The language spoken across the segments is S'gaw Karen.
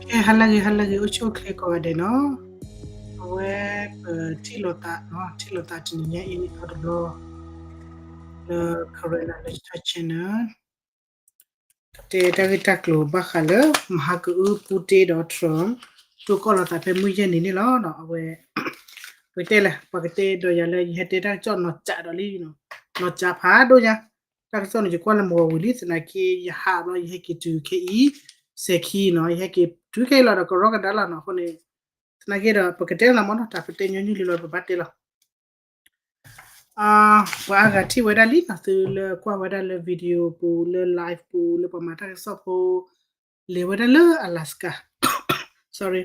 ကဲ ဟါလၢအဂ့ၤ ဟါလၢအဂ့ၤ အိၣ်ဆူၣ်အိၣ်ချ့ကိးဂၤဒဲးနီၤ, အဝဲ ပထံၣ်လိာ်သးနီၤ, ထံၣ်လိာ်သးတနံၤညါအံၤန့ၣ် တဘျီ လၢ Karen လၢ Church Channel ကတဲတၢ်ဂ့ၢ်တၢ်ကျိၤဘၣ်ဃးလၢ မဟါကအု Putin ဒီး Trump တိၢ်ကီၢ်လိာ်သးဖဲမုၢ်ယဲၢ်နံၤန့ၣ်လီၤ. အဝဲ ပကတဲလဲၣ် ပှၤကတဲဒီးယၤလၢယဟဲတဲတၢ်ကစီၣ်နီၤစးဒီးလံ, နီၤစးဖးဒိၣ်ညါ, တၢ်ကစီၣ်န့ၣ် ယကွၢ်လၢမဂီၤဝံၤလံ သနာ်က့ ယဟးဘျီ ယဟဲက့ၤတုၤခဲအံၤ စဲၤခံနီၤ, ယဟဲက့ၤတုၤခဲအံၤလီၤဒီးကရီကဒါလီၤနီၤ, အဃိန့ၣ် သနာ်က့ဒီး ပကတဲလီၤမ့ၢ်နီၤ, တၢ်ပတဲညီနုၢ်လံလီၤ ပဘၣ်တဲလီၤ ပှၤအါဂၤထံၣ်ဝဲဒၣ်လံနီၤ, သုလၢကွၢ်ဝဲဒၣ်လၢ video ပူၤ လၢ live ပူၤ လၢပှၤမၤတၢ်ကစီၣ်ဖိ လဲၤဝဲဒၣ်လၢ Alaska, sorry,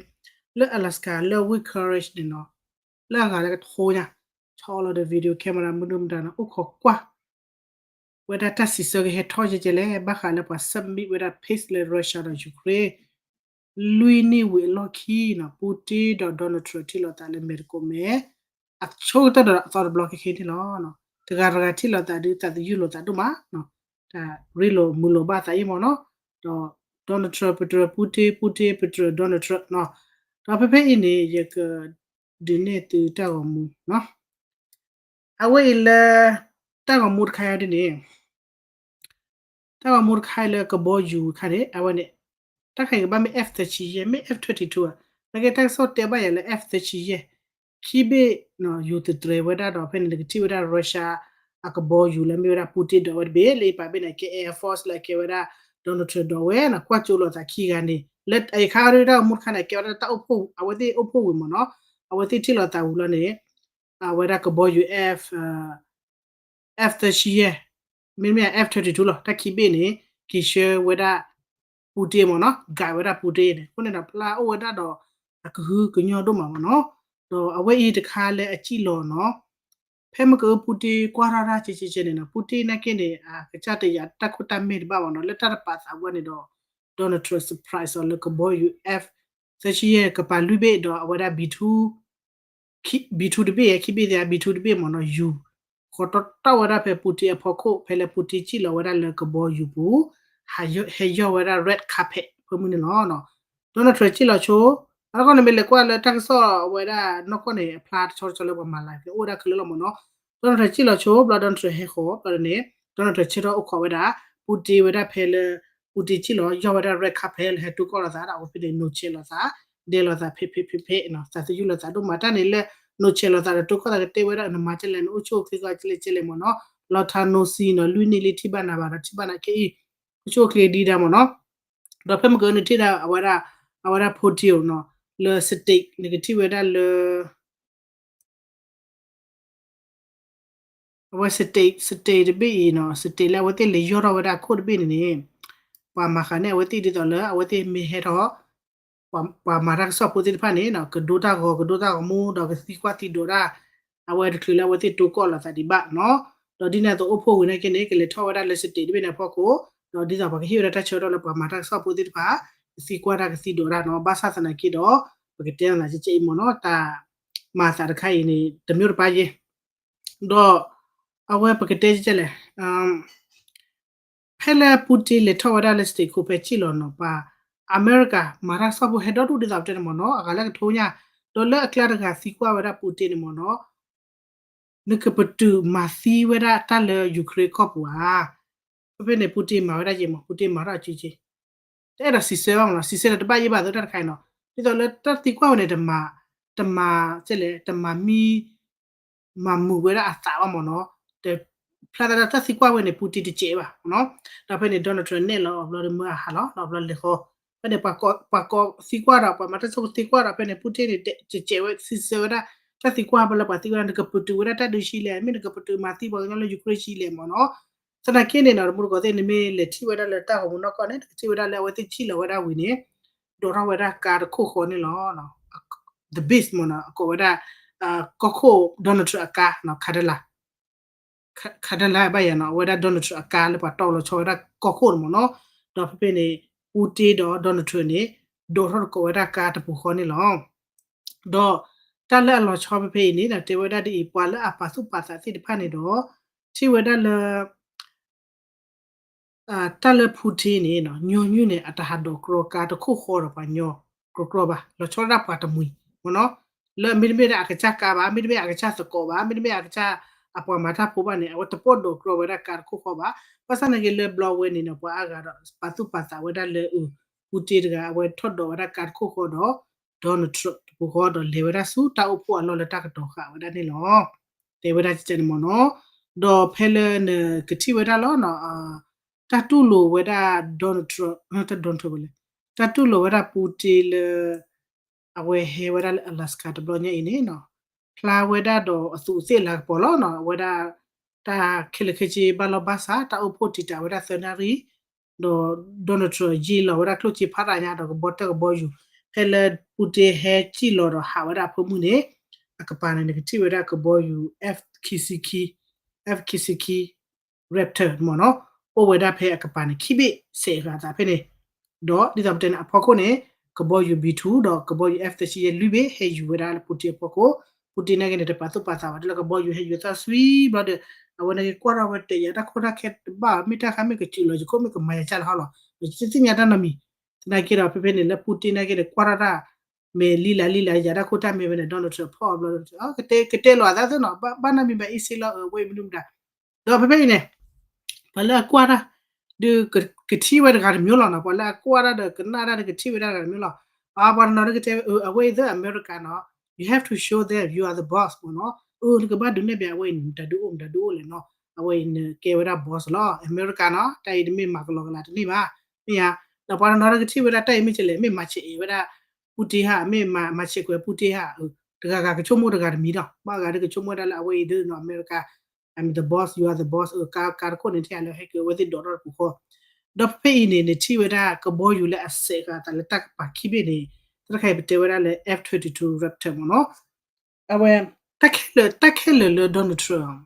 လၢ Alaska လၢ Anchorage န့ၣ်နီၤ, လၢအဂၤလၢကထိညါ ဆီလီၤဒီး video camera မနုၤမတၤနီၤ အိၣ်ခိးကွၢ် ဝဲဒၣ်တၢ်စံးဆၢကဟဲထီၣ်ယဲကဲလဲၣ် ဘၣ်ဃးလၢပှၤ submit ဝဲဒၣ် peace လၢ Russia ဒီး Ukraine လွံၢ်နံၣ်ဝံၤအလီၢ်ခံနီၤ, Putin ဒီး Donald Trump ထံၣ်လိာ်သးလၢမဲာ်တကိးမဲာ် အဆိကတၢၢ်ဒီးအသီတဘျီခဲခဲန့ၣ်လီၤ. တဂၤတဂၤထံၣ်လိာ်သးဒုး သးသယုၢ်လိာ်သးဒိၣ်မး, တၢ်ရ့လိာ်မုာ်လိာ်ဘၣ်သးအံၤမ့ၢ်နီၤ, ဒီး Donald Trump ပတြၢၤ Putin, Putin ပတြၢၤ Donald Trump နီၤ, ဒီးဖဲဖဲအံၤန့ၣ် ယကဒုးနဲၣ်သုတၢ်ဂီၤမူနီၤ, အဝဲအံၤလၢ တၢ်ဂီၤမူတခါအံၤဒ်န့ၣ် တၢ်ဂီၤမူတခါအံၤလၢကဘီယူၤအခါန့ၣ် အဝဲန့ၣ် တၢ်ခါအံၤကဘၣ်မ့ၢ် F thirty-eight မ့ၢ် F twenty-two ဧါ, နကဲတၢ်ကစီၣ်တဲဘၣ်ယၤလၢ F thirty-eight ခံဘ့ၣ် ယူၤတတြဲၤဝဲဒၣ်ဒီး ဖဲန့ၣ်နကထံၣ်ဝဲဒၣ် Russia အကဘီယူၤလၢမ့ၢ်ဝဲဒၣ် Putin ဒိးဝဲတဘ့ၣ် လၢအပာ်ဘ့ၣ်န့ၣ် ကဲ Air Force လၢအကဲဝဲဒၣ် Donald Trump ဒိးဝဲနီၤ, ကွၢ်ကၠိလိာ်သးခံဂၤန့ၣ် လၢအခါအံၤတၢ်ဂီၤမူတခါန့ၣ် ကဲဝဲဒၣ်တၢ်အိၣ်ဖှိၣ် အဝဲသ့ၣ်အိၣ်ဖှိၣ်ဝံၤမ့ၢ်နီၤ, အဝဲသ့ၣ်ထံၣ်လိာ်သးဝံၤလီၤန့ၣ် အဝဲဒၣ်ကဘီယူၤ F F thirty-eight မ့တမ့ၢ် F twenty-two လီၤ, တၢ်ခံဘ့ၣ်န့ၣ် က့ၤဆှၢဝဲဒၣ် Putin မ့ၢ်နီၤ, ကးဝဲဒၣ် Putin န့ၣ် အဃိန့ၣ်ဒီး ဖျါအိၣ်ဝဲဒၣ်ဒီး အကဟုကညီၢ်ဒိၣ်မးမ့ၢ်နီၤ, ဒီးအဝဲအံၤတခါလၢအစံၣ်လီၤနီၤ, ဖဲမ့ၢ်ကအၢ Putin ကွၢ်ထီၣ်တၢ်ကဲကဲန့ၣ်နီၤ, Putin နာ်က့န့ၣ် အကစၢ်တယာ်တၢ်ခိၣ်တၢ်မဲာ်တဘၣ်မ့ၢ်နီၤ, လၢတၢ်တပာ်သးဝဲန့ၣ်ဒီး Donald Trump surprise အီၤလၢကဘီယူၤ F thirty-eight ကပၤလွံၢ်ဘ့ၣ်ဒီးအဝဲဒၣ် B two B two တဘ့ၣ် ခံဘ့ၣ်သ့ၣ် B two တဘ့ၣ်မ့ၢ်နီၤ, ယူၤ ဃီၤတီတီဝဲဒၣ်ဖဲ Putin အဖီခိၣ် ဖဲလၢ Putin စံၣ်လီၤဝဲဒၣ်လၢကဘီယူၤပူၤ ဟဲယီၢ်ဝဲဒၣ် red carpet ဖဲမုၢ်န့ၣ်လီၤ. Donald Trump စံၣ်လီၤဆိ, အနီၢ်ကီၢ်န့ၣ် မ့ၢ်လဲၤကွၢ်လၢတၢ်ကစီၣ်ဝဲဒၣ်နီၢ်ကီၢ်န့ၣ် အဖျါတဆီတဆီလၢပှၤမၤလၢ်န့ၣ် အိၣ်ဝဲဒၣ်ခဲလၢာ်လီၤမ့ၢ်နီၤ. Donald Trump စံၣ်လီၤဆိ ဘျီ Donald Trump ဟဲဃီၤ ဘျီန့ၣ် Donald Trump ဆၢထၢၣ်အိၣ်ခိးဝဲဒၣ် Putin ဝဲဒၣ်ဖဲလၢ Putin စံၣ်လီၤ ယီၢ်ဝဲဒၣ် red carpet လၢဟဲတိၢ်ကီၢ်လိာ်သးဒီး အဝဲဖဲန့ၣ် နီၢ်ဆဲးလိာ်သး ဒဲးလိာ်သး ဖဲးဖဲးဖဲးဖဲးနီၤ သးသယုၢ်လိာ်သးဒိၣ်မး တၢ်န့ၣ်လၢ နီၢ်ဆဲးလိာ်သးဒီးတိၢ်ကီၢ်သးကတဲဝဲဒၣ် နမၤကလဲၣ် နအိၣ်ဆူၣ်အိၣ်ချ့ကီးကလဲၣ်ကလဲၣ်မ့ၢ်နီၤ long time no see နီၤ လွံၢ်နံၣ်လံထံၣ်ဘၣ်နၤဘၣ်ဒီးထံၣ်ဘၣ်နၤခဲအံၤ အိၣ်ဆူၣ်အိၣ်ချ့ဒံးဒၣ်မ့ၢ်နီၤ. ဒီးဖဲမ့ၢ်ကနုာ်ထံၣ်ဒၣ်အဝဲဒၣ် အဝဲဒၣ် Putin နီၤ လၢ state နကထံၣ်ဝဲဒၣ်လၢ အဝဲ state state တဘ့ၣ်အံၤနီၤ state လၢအဝဲသ့ၣ်လဲၤယီၢ်ထီၣ်ဝဲဒၣ်အခိၣ်တဘ့ၣ်န့ၣ်န့ၣ် ပှၤမၤဃာ်န့ၢ်အဝဲသ့ၣ်ဒ်သိးလၢ အဝဲသ့ၣ်မ့ၢ်ဟဲထီၣ် ပှၤမၤတၢ်ကစီၣ်ဖိသ့ၣ်တဖၣ်န့ၣ်နီၤ ကဒိတၢ်ဂီၤ ကဒိတၢ်ဂီၤမူ ဒီးကသံကွၢ်သံဒိးတၢ် အဝဲတချုးလၢအဝဲသ့ၣ်တိၢ်ကီၢ်လိာ်သးဒံးဘၣ်နီၤ. ဒီးဒ်န့ၣ်အသိးအိၣ်ဖှိၣ်ဝံၤနာ်က့န့ၣ် ကလဲၤထီၣ်ဝဲဒၣ်လၢ state တဘ့ၣ်န့ၣ်အဖီခိၣ် ဒီးဒ်သိးပှၤကဟ့ၣ်ဝဲဒၣ်တၢ်ဆၢကတီၢ်လၢပှၤမၤတၢ်ကစီၣ်ဖိသ့ၣ်တဖၣ် ကသံကွၢ်တၢ်ကသံဒိးတၢ်နီၤ ဘၣ်ဆၣ်သနာ်က့ဒီး ပကတဲနၤကဲကဲအံၤမ့ၢ်နီၤ တၢ်မၤသးတခါအံၤန့ၣ် တမ့ၢ်တပၢ်ယဲ ဒီး အဝဲပကတဲကဲကဲလဲၣ် ဖဲလၢ Putin လဲၤထီၣ်ဝဲဒၣ်လၢ state ခိၣ်ဖဲစံၣ်လီၤနီၤ ပှၤအမဲရကၤ မၤတၢ်ကစီၣ်ဖိဟဲဒီဒူၣ်ဒ်သိးပတဲန့ၣ်မ့ၢ်နီၤ အဂၤလၢကထိညါ ဒီးလၢအကျါတဂၤသံကွၢ်ဝဲဒၣ် Putin န့ၣ်မ့ၢ်နီၤ နကပတုာ်မၤသံဝဲဒၣ်တၢ်လၢ Ukraine ကီၢ်ပူၤဧါ. ဖဲဖဲန့ၣ် Putin မၤဝဲဒၣ်ယဲၢ်မး Putin မၤထီၣ်အစုက့ တအဲၣ်ဒိးစံးဆၢဘၣ်မ့ၢ်နီၤ စံးဆၢဒီးတဘၣ်ယဲၢ်ဘၣ်သတးတခါအံၤနီၤ ဒ်သိးလၢတၢ်သံကွၢ်ဝဲန့ၣ် တမၤ တမၤ ကဲလဲၣ် တမၤမံ မၤမုာ်ဝဲဒၣ်အသးဘၣ်မ့ၢ်နီၤ တဖျါသးဒၣ်တၢ်သံကွၢ်ဝဲန့ၣ် Putin တစဲးဘၣ်မ့ၢ်နီၤ ဒီးဖဲန့ၣ် Donald Trump နဲၣ်လီၤအီၤဘျီဒီးမၢအဟးလီၤ ဒီးဘျီလဲၤဃီ ဖဲန့ၣ် ပှၤကိးသံကွၢ်ဒီး ပှၤမၤတၢ်ကစီၣ်ဖိသံကွၢ်ဒီး ဖဲန့ၣ် Putin န့ၣ် တစဲးဝဲ စံးဆၢဝဲဒၣ် တၢ်သံကွၢ်ဘၣ်လၢပှၤသံကွၢ်ဒၣ် နကပတုာ်ဝဲဒၣ်တၢ်ဒုးဆံးလဲၣ် မ့ၢ်နကပတုာ်မၤသံပှၤကညီလၢ Ukraine ဆံးလဲၣ်မ့ၢ်နီၤ သနာ်က့န့ၣ်နီၤ တမူတကိးသ့ၣ်န့ၣ် မ့ၢ်လဲၤထံၣ်ဝဲဒၣ်လၢတၢ်ဂီၤမူနီၢ်ကီၢ်န့ၣ် နကထံၣ်ဝဲဒၣ်လၢအဝဲသ့ၣ်ထံၣ်လီၤဝဲဒၣ်ဝံၤန့ၣ် ဒိးထီၣ်ဝဲဒၣ်ကါတခိၣ်ဃီန့ၣ်လီၤ the base မ့ၢ်နီၤ အကိးဝဲဒၣ် ကီၢ်ခိၣ် Donald Trump အကါ Cadillac Cadillac ဘၣ်ယၤနီၤ အဝဲဒၣ် Donald Trump အကါလၢပှၤတီၢ်လီၤဆီဝဲဒၣ်ကီၢ်ခိၣ်န့ၣ်မ့ၢ်နီၤ ဒီးဖဲဖဲန့ၣ် Putin ဒီး Donald Trump န့ၣ် ဒိးထီၣ်တကိးဝဲဒၣ်ကါတပူၤဃီန့ၣ်လီၤ ဒီးတၢ်လၢအလီၤဆီဖဲဖဲအံၤန့ၣ် တဲဝဲဒၣ်ဒ်အံၤ ပှၤလၢအပာ်သူၣ်ပာ်သးသ့ၣ်တဖၣ်န့ၣ်ဒီး ထံၣ်ဝဲဒၣ်လၢ တၢ်လၢ Putin န့ၣ် ညီနုၢ်န့ၣ် အတဟးဒိးကြီကါတခိၣ်ဃီဒီးပှၤညီ တပီၢ်ဒိၣ်ကြီကြီဘၣ်, လီၤဆီဒၣ်တၢ်ပှၤတမှံၤမ့ၢ်နီၤ, လၢမ့တမ့ၢ်ဒၣ်အကစၢ်ကါဘၣ်, မ့တမ့ၢ်အကစၢ်သကိးဘၣ်, မ့တမ့ၢ်အကစၢ်အပှၤမၤတၢ်ဖိဘၣ်န့ၣ် အဝဲတပီၢ်ဒိၣ်ကြီဝဲဒၣ်ကါတခိၣ်ဃီဘၣ်. ဘၣ်ဆၣ်နာ်က့လၢဘျီဝဲန့ၣ်နီၤ ပှၤအါဂၤဒီးပာ်သူၣ်ပာ်သးဝဲဒၣ်လၢ အ Putin တဂၤ အဝဲထီၣ်ဒိးဝဲဒၣ်ကါတခိၣ်ဃီဒီး Donald Trump တပူၤဃီဒီး လဲၤဝဲဒၣ်ဆူတၢ်အိၣ်ဖှိၣ်အလီၢ်လၢတၢ်ကတီၤဃာ်ဝဲဒၣ်န့ၣ်လီၤ. တဲဝဲဒၣ်န့ၣ်မ့ၢ်နီၤ, ဒီးဖဲလၢနကထံၣ်ဝဲဒၣ်လီၤနီၤ တၢ်တူၢ်လိာ်ဝဲဒၣ် Donald Trump, တၢ် Donald Trump လဲၣ်, တၢ်တူၢ်လိာ်ဝဲဒၣ် Putin လၢ အဝဲဟဲဝဲဒၣ်လၢ Alaska တဘျီညါအံၤန့ၣ်နီၤ, ဖျါဝဲဒၣ်ဒီးအသူးအသ့ၣ်လၤကပီၤလီၤနီၤ, အဝဲဒၣ် တၢ်ခဲလၢာ်ခဲဆ့ဘၣ်လီၢ်ဘၣ်စး တၢ်အိၣ်ဖှိၣ်တံာ်တာ်ဝဲဒၣ်သၢနၣ်ရံၣ်, ဒီး Donald Trump ယ့ၢ်လီၤဝဲဒၣ်ကျိၣ်စ့ဖးတၢ်ညါဒီးကဘီတၢၢ်ကဘီယူၤ, ဖဲလၢ Putin ဟဲစံၣ်လီၤဒီးဟးဝဲဒၣ်အဖၢမုၢ်န့ၣ် အကပၤန့ၣ် နကထံၣ်ဝဲဒၣ်ကဘီယူၤ F ခံဆံခံ, F ခံဆံခံ Raptor မ့ၢ်နီၤ, အိၣ်ဝဲဒၣ်ဖဲအကပၤန့ၣ် ခံဘ့ၣ်စဲးအဂၤအသးဖဲန့ၣ်, ဒီးဒ်သိးပတဲန့ၣ် အဖီခိၣ်န့ၣ် ကဘီယူၤ B two ဒီးကဘီယူၤ F သၢဆံယဲၢ်လွံၢ်ဘ့ၣ် ဟဲယူၤဝဲဒၣ်လၢ Putin အဖီခိၣ်, Putin နာ်က့န့ၣ် တပာ်သူၣ်ပာ်သးဘၣ် တလၢကဘီယူၤဟဲယူၤသၣ်သွံဘျီဒီး အဝဲနာ်က့ကွၢ်ထီၣ်ဝဲတဲာ်ယၤတၢ်ခိၣ်တၢ်ခဲတဘၣ် မ့ၢ်တၢ်ခါမ့ၢ်ကစူးလီၤယခိၣ်မ့ၢ်ကမၤယၤကၢ်လီၤဟီလီၤ, ယသ့ၣ်ညါတၢ်နီတမံၤ, သနာ်က့ဒီးဖဲဖဲန့ၣ်လၢ Putin နာ်က့န့ၣ် ကွၢ်ထီၣ်တၢ် မဲာ်လံလၤလံလၤယၤတၢ်ခိၣ်တၢ်မဲာ်ဝဲန့ၣ် Donald Trump ဖီၣ်ဘျီဒီး ကတဲလီၤအသးသ့နီၤ, ဘၣ်နီတမံၤဘၣ်အ့ၣ်စ့လီၤ အဝဲအံၤမနုၤမတၤ, ဒီးဖဲဖဲအံၤန့ၣ် ပှၤလၢအကွၢ်တၢ် ဒီးကထံၣ်ဝဲတဂၤတမျိုးလီၤနီၤ, ပှၤလၢအကွၢ်တၢ်ဒီးကနၣ်တၢ်ဒီးကထံၣ်ဝဲဒၣ်တဂၤတမျိုးလီၤ. အပှၤတနီၤဒီးကတဲဝဲ အဝဲအံၤသ့ၣ် America နီၤ, you have to show them you are the boss မ့ၢ်နီၤ, အၢ နကဘၣ်ဒုးနဲၣ်ဖျါအဝဲအံၤန့ၣ် မတၤဒုးအိၣ် မတၤဒုးအိၣ်လဲၣ်နီၤ, အဝဲအံၤန့ၣ်ကဲဝဲဒၣ် boss လီၤ America နီၤ, တၢ်အံၤတမ့ၢ်မၤကလီကလီတန့ၢ်ဘၣ်, မ့ၢ်ဧါ, ဒီးပှၤတနီၤဒီးကထံၣ်ဝဲဒၣ်တၢ်အံၤမ့ၢ်ကလဲၣ် မ့ၢ်မၤဆဲးအဲၣ်ဝဲဒၣ် Putin ဧါ, မ့ၢ်မၤဆဲးကွဲး Putin ဧါ, တဂၤဂၤကဆိကမိၣ်တဂၤတမံၤဒီး ဘၣ်ဂၤဒီးကဆိကမိၣ်ဝဲဒၣ်လၢအဝဲအံၤဒ်နီၤ America I'm the boss, you are the boss, ကါတခိၣ်န့ၣ် ထဲလၢဟဲက့ၤအဝဲသ့ၣ်ဒိးထီၣ်တပူၤဃီ, ဒီးဖဲဖဲအံၤန့ၣ် နထံၣ်ဝဲဒၣ်ကဘီယူၤလၢအစဲးဃာ်သးလၢတၢ်ကပၤခံဘ့ၣ်န့ၣ် တၢ်တခါအံၤပတဲဝဲဒၣ်လၢ F twenty-two Raptor မ့ၢ်နီၤ, အဝဲ တၢ်ခဲလၢာ် တၢ်ခဲလၢာ်လၢ Donald Trump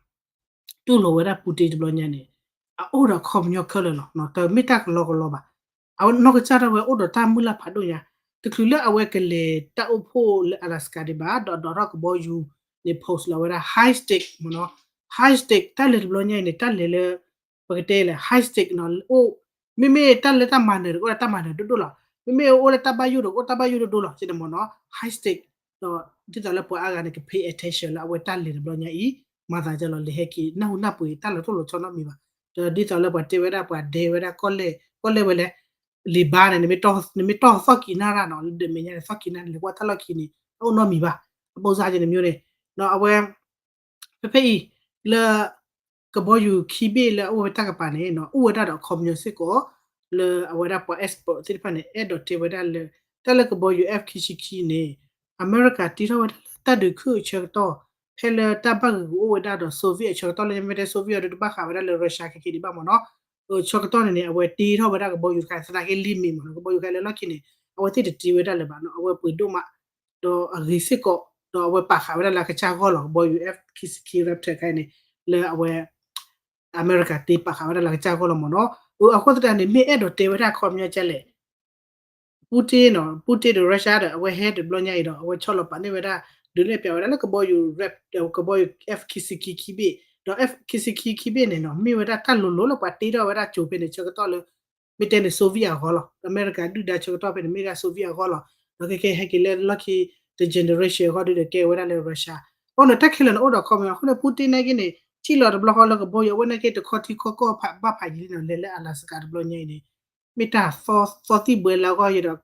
တူၢ်လိာ်ဝဲဒၣ် Putin တဘျီညါန့ၣ် အအိၣ်ဒီးခီပညီခဲလၢာ်လီၤ, တမ့ၢ်တၢ်ကလီကလီဘၣ်, အဝဲနီၢ်ကစၢ်ဒၣ်ဝဲအိၣ်ဒီးတၢ်မုၢ်လၢ်ဖးဒိၣ်ညါ, တချုးလၢအဝဲကလဲၤတၢ်အိၣ်ဖှိၣ်လၢ Alaska ဒံးဘၣ် ဒီးဒိးထီၣ်ကဘီယူၤန့ၣ် post လီၤဝဲဒၣ် high stake မ့ၢ်နီၤ, high stake တၢ်လဲၤတဘျီညါအံၤန့ၣ် တၢ်လဲၤလၢ ပကတဲလၢ high stake နီၤ, အိၣ် မ့မ့ၢ်တၢ်လၢတၢ်မၤနၢၤတအိၣ်လၢတၢ်မၤနၢၤဒိၣ်ဒိၣ်လီၤ, မ့မ့ၢ်အိၣ်လၢတၢ်ဘၣ်ယိၣ်ဒီးအိၣ်တၢ်ဘၣ်ယိၣ်ဒိၣ်ဒိၣ်လီၤ ကဲန့ၣ်မ့ၢ်နီၤ high stake, ဒီးဒ်သိးလၢပှၤအါဂၤန့ၣ် က pay attention လၢအဝဲတၢ်လဲၤတဘျီညါအံၤ, မၤသးဒ်လီၤ လဲၤဟဲက့ၤ နၢ်ဟူနၢ်ပှ့ၤတၢ်လီၤတိၢ်လီၤဆီနီတမံၤဘၣ်, ဒီးဒ်သိးလၢပှၤတဲဝဲဒၣ်ပှၤဒဲဝဲဒၣ်ကီၢ်လဲၣ် ကီၢ်လဲၣ်ဝဲလဲၣ် လံာ်ဘါန့ၣ် နမ့ၢ်တီၢ်သီၣ်ကံးနၢ်ရၣ်နီၤ လၢဒၢးမဲာ်ညါန့ၣ် သီၣ်ကံးနၢ်န့ၣ် လဲၤကွၢ်တၢ်လီၢ်ခံန့ၣ် တအိၣ်နီတမံၤဘၣ်, အပိစါကဲန့ၣ်မ့ၢ်န့ၣ်, ဒီးအဝဲ ဖဲဖဲအံၤ လၢ ကဘီယူၤခံဘ့ၣ်လၢအအိၣ်ဝဲတၢ်ကပၤန့ၣ်နီၤ အိၣ်ဝဲဒၣ်ဒီးအခီပညီစ့ၢ်ကီး လၢအဝဲဒၣ်ပှၤ expert သ့ၣ်တဖၣ်န့ၣ် အဲၣ်ဒိးတဲဝဲဒၣ်လၢ တၢ်လၢကဘီယူၤ F ခံဆံခံန့ၣ် အမဲရကၤတ့ထီၣ်ဝဲဒၣ်လၢတၢ်ဒုးခုၣ်အဆၢကတီၢ် ဖဲလၢတၢ်ဘၣ်ဂုာ်ကအိၣ်ဝဲဒၣ်ဒီး Soviet အဆၢကတီၢ်လၢ မ့ၢ်တဲ Soviet ဒီးတဘၣ်ဃးဝဲဒၣ်လၢ Russia ခဲက့ၤဒံးဘၣ်မ့ၢ်နီၤ, အဆၢကတီၢ်န့ၣ်န့ၣ် အဝဲတ့ထီၣ်ဝဲဒၣ်ကဘီယူၤတခါ သနာ်က့လံမ့ၢ်မ့ၢ်နီၤ ကဘီယူၤတခါလၢလီၢ်ခံန့ၣ် အဝဲသ့ၣ်တတ့ဝဲဒၣ်လၢၤဘၣ်နီၤ အဝဲပှ့ၤဒိၣ်မး ဒီးအဂ့ၤစ့ၢ်ကီး ဒီးအဝဲပာ်ဃာ်ဝဲဒၣ်လၢအကစၢ်ဂီၢ်လီၤ ကဘီယူၤ F ခံဆံခံ Raptor ခါအံၤန့ၣ် လၢအဝဲ အမဲရကၤတ့ပာ်ဃာ်ဝဲဒၣ်လၢအကစၢ်ဂီၢ်လီၤမ့ၢ်နီၤ, အဃိသတးန့ၣ် မ့ၢ်အဲၣ်ဒိးတဲဝဲဒၣ်အခီပညီကလဲၣ် Putin နီၤ Putin ဒီး Russia ဒီး အဝဲဟဲတဘျီညါအံၤဒီး အဝဲဆီၣ်လီၤပာ်န့ၢ်ဝဲဒၣ် ဒုးနဲၣ်ပျးဝဲဒၣ်လၢကဘီယူၤ ကဘီယူၤ F ခံဆံခံခံဘ့ၣ် ဒီး F ခံဆံခံခံဘ့ၣ်န့ၣ်နီၤ မ့ၢ်ဝဲဒၣ်တၢ်လိၤလိၤလၢပှၤတ့ထီၣ်ဝဲဒၣ်ကၠိဖဲန့ၣ် ဆၢကတီၢ်လၢ မ့ၢ်တဲန့ၣ် Soviet အဂီၢ်လီၤ အမဲရကၤဒုၣ်ဒါဆၢကတီၢ်ဖဲန့ၣ် မ့ၢ်ဒၣ် Soviet အဂီၢ်လီၤ ဒီးကဲကဲဟဲက့ၤလၢလီၢ်ခံ တ generation အဂီၢ်ဒုးဒီးကဲဝဲဒၣ်လၢ Russia အဃိန့ၣ်တၢ်ခဲလၢာ်န့ၣ်အိၣ်ဒီးခီပညီ အဃိန့ၣ် Putin နာ်က့န့ၣ် ထံၣ်လီၤတဘျီဃီလၢကဘီယူၤ အဝဲနာ်က့တခီထံခီကီၢ်ဘၣ်ဖးယံၤလံနီၤ လဲၤလၢ Alaska တဘျီညါအံၤန့ၣ် မ့ၢ်တၢ်သီသီသံၣ်ဘှဲလၢအဂီၢ်ယဲဒီး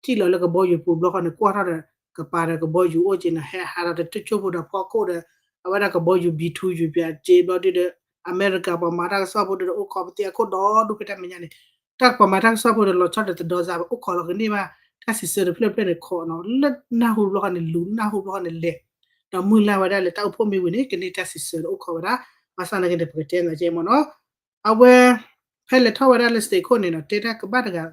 ထံၣ်လီၤလၢကဘီယူၤပူၤဘျီဃီန့ၣ် ကွၢ်ထီၣ်ဒီး ကပၤဒီးကဘီယူၤအိၣ်က့ၤန့ၣ် ဟဲဟးဒီးတကၠိၢ်ဖိဒီးဖီခိၣ်ဒီး အဝဲဒၣ်ကဘီယူၤ B two ယူၤပၠးက့ၤဘျီဒုးဒီး အမဲရကၤပှၤမၤတၢ်ကစီၣ်ဖိဒီးအိၣ်ခိးပသ့ၣ်အခိၣ်ဒီဒူၣ်ဖဲတၢ်မဲာ်ညါန့ၣ် တၢ်ပှၤမၤတၢ်ကစီၣ်ဖိဒီးလီၤဆီဒီးတဒီစါဘၣ် အိၣ်ခိးလီၤကန့ၢ်ဘၣ် တၢ်စံးဆၢတဖျၢၣ်ဖျၢၣ်န့ၣ်ခိးနီၤ လၢနၢ်ဟူဘျီဃီန့ၣ် လူၤနၢ်ဟူဘျီဃီန့ၣ်လဲၤ ဒီးမုၢ်လၢ်ဝဲဒၣ်လၢတၢ်အိၣ်ဖှိၣ်မ့ၢ်ဝံၤန့ၣ် ကန့ၢ်တၢ်စံးဆၢဒီးအိၣ်ခိးဝဲဒၣ် ဘၣ်ဆၣ်သနာ်က့န့ၣ် ပကတဲနီၤကဲမ့ၢ်နီၤ အဝဲ ဖဲလဲၤထီၣ်ဝဲဒၣ်လၢ state ခိၣ်န့ၣ်နီၤ တဲတၢ်ကဘၣ်တဂၤ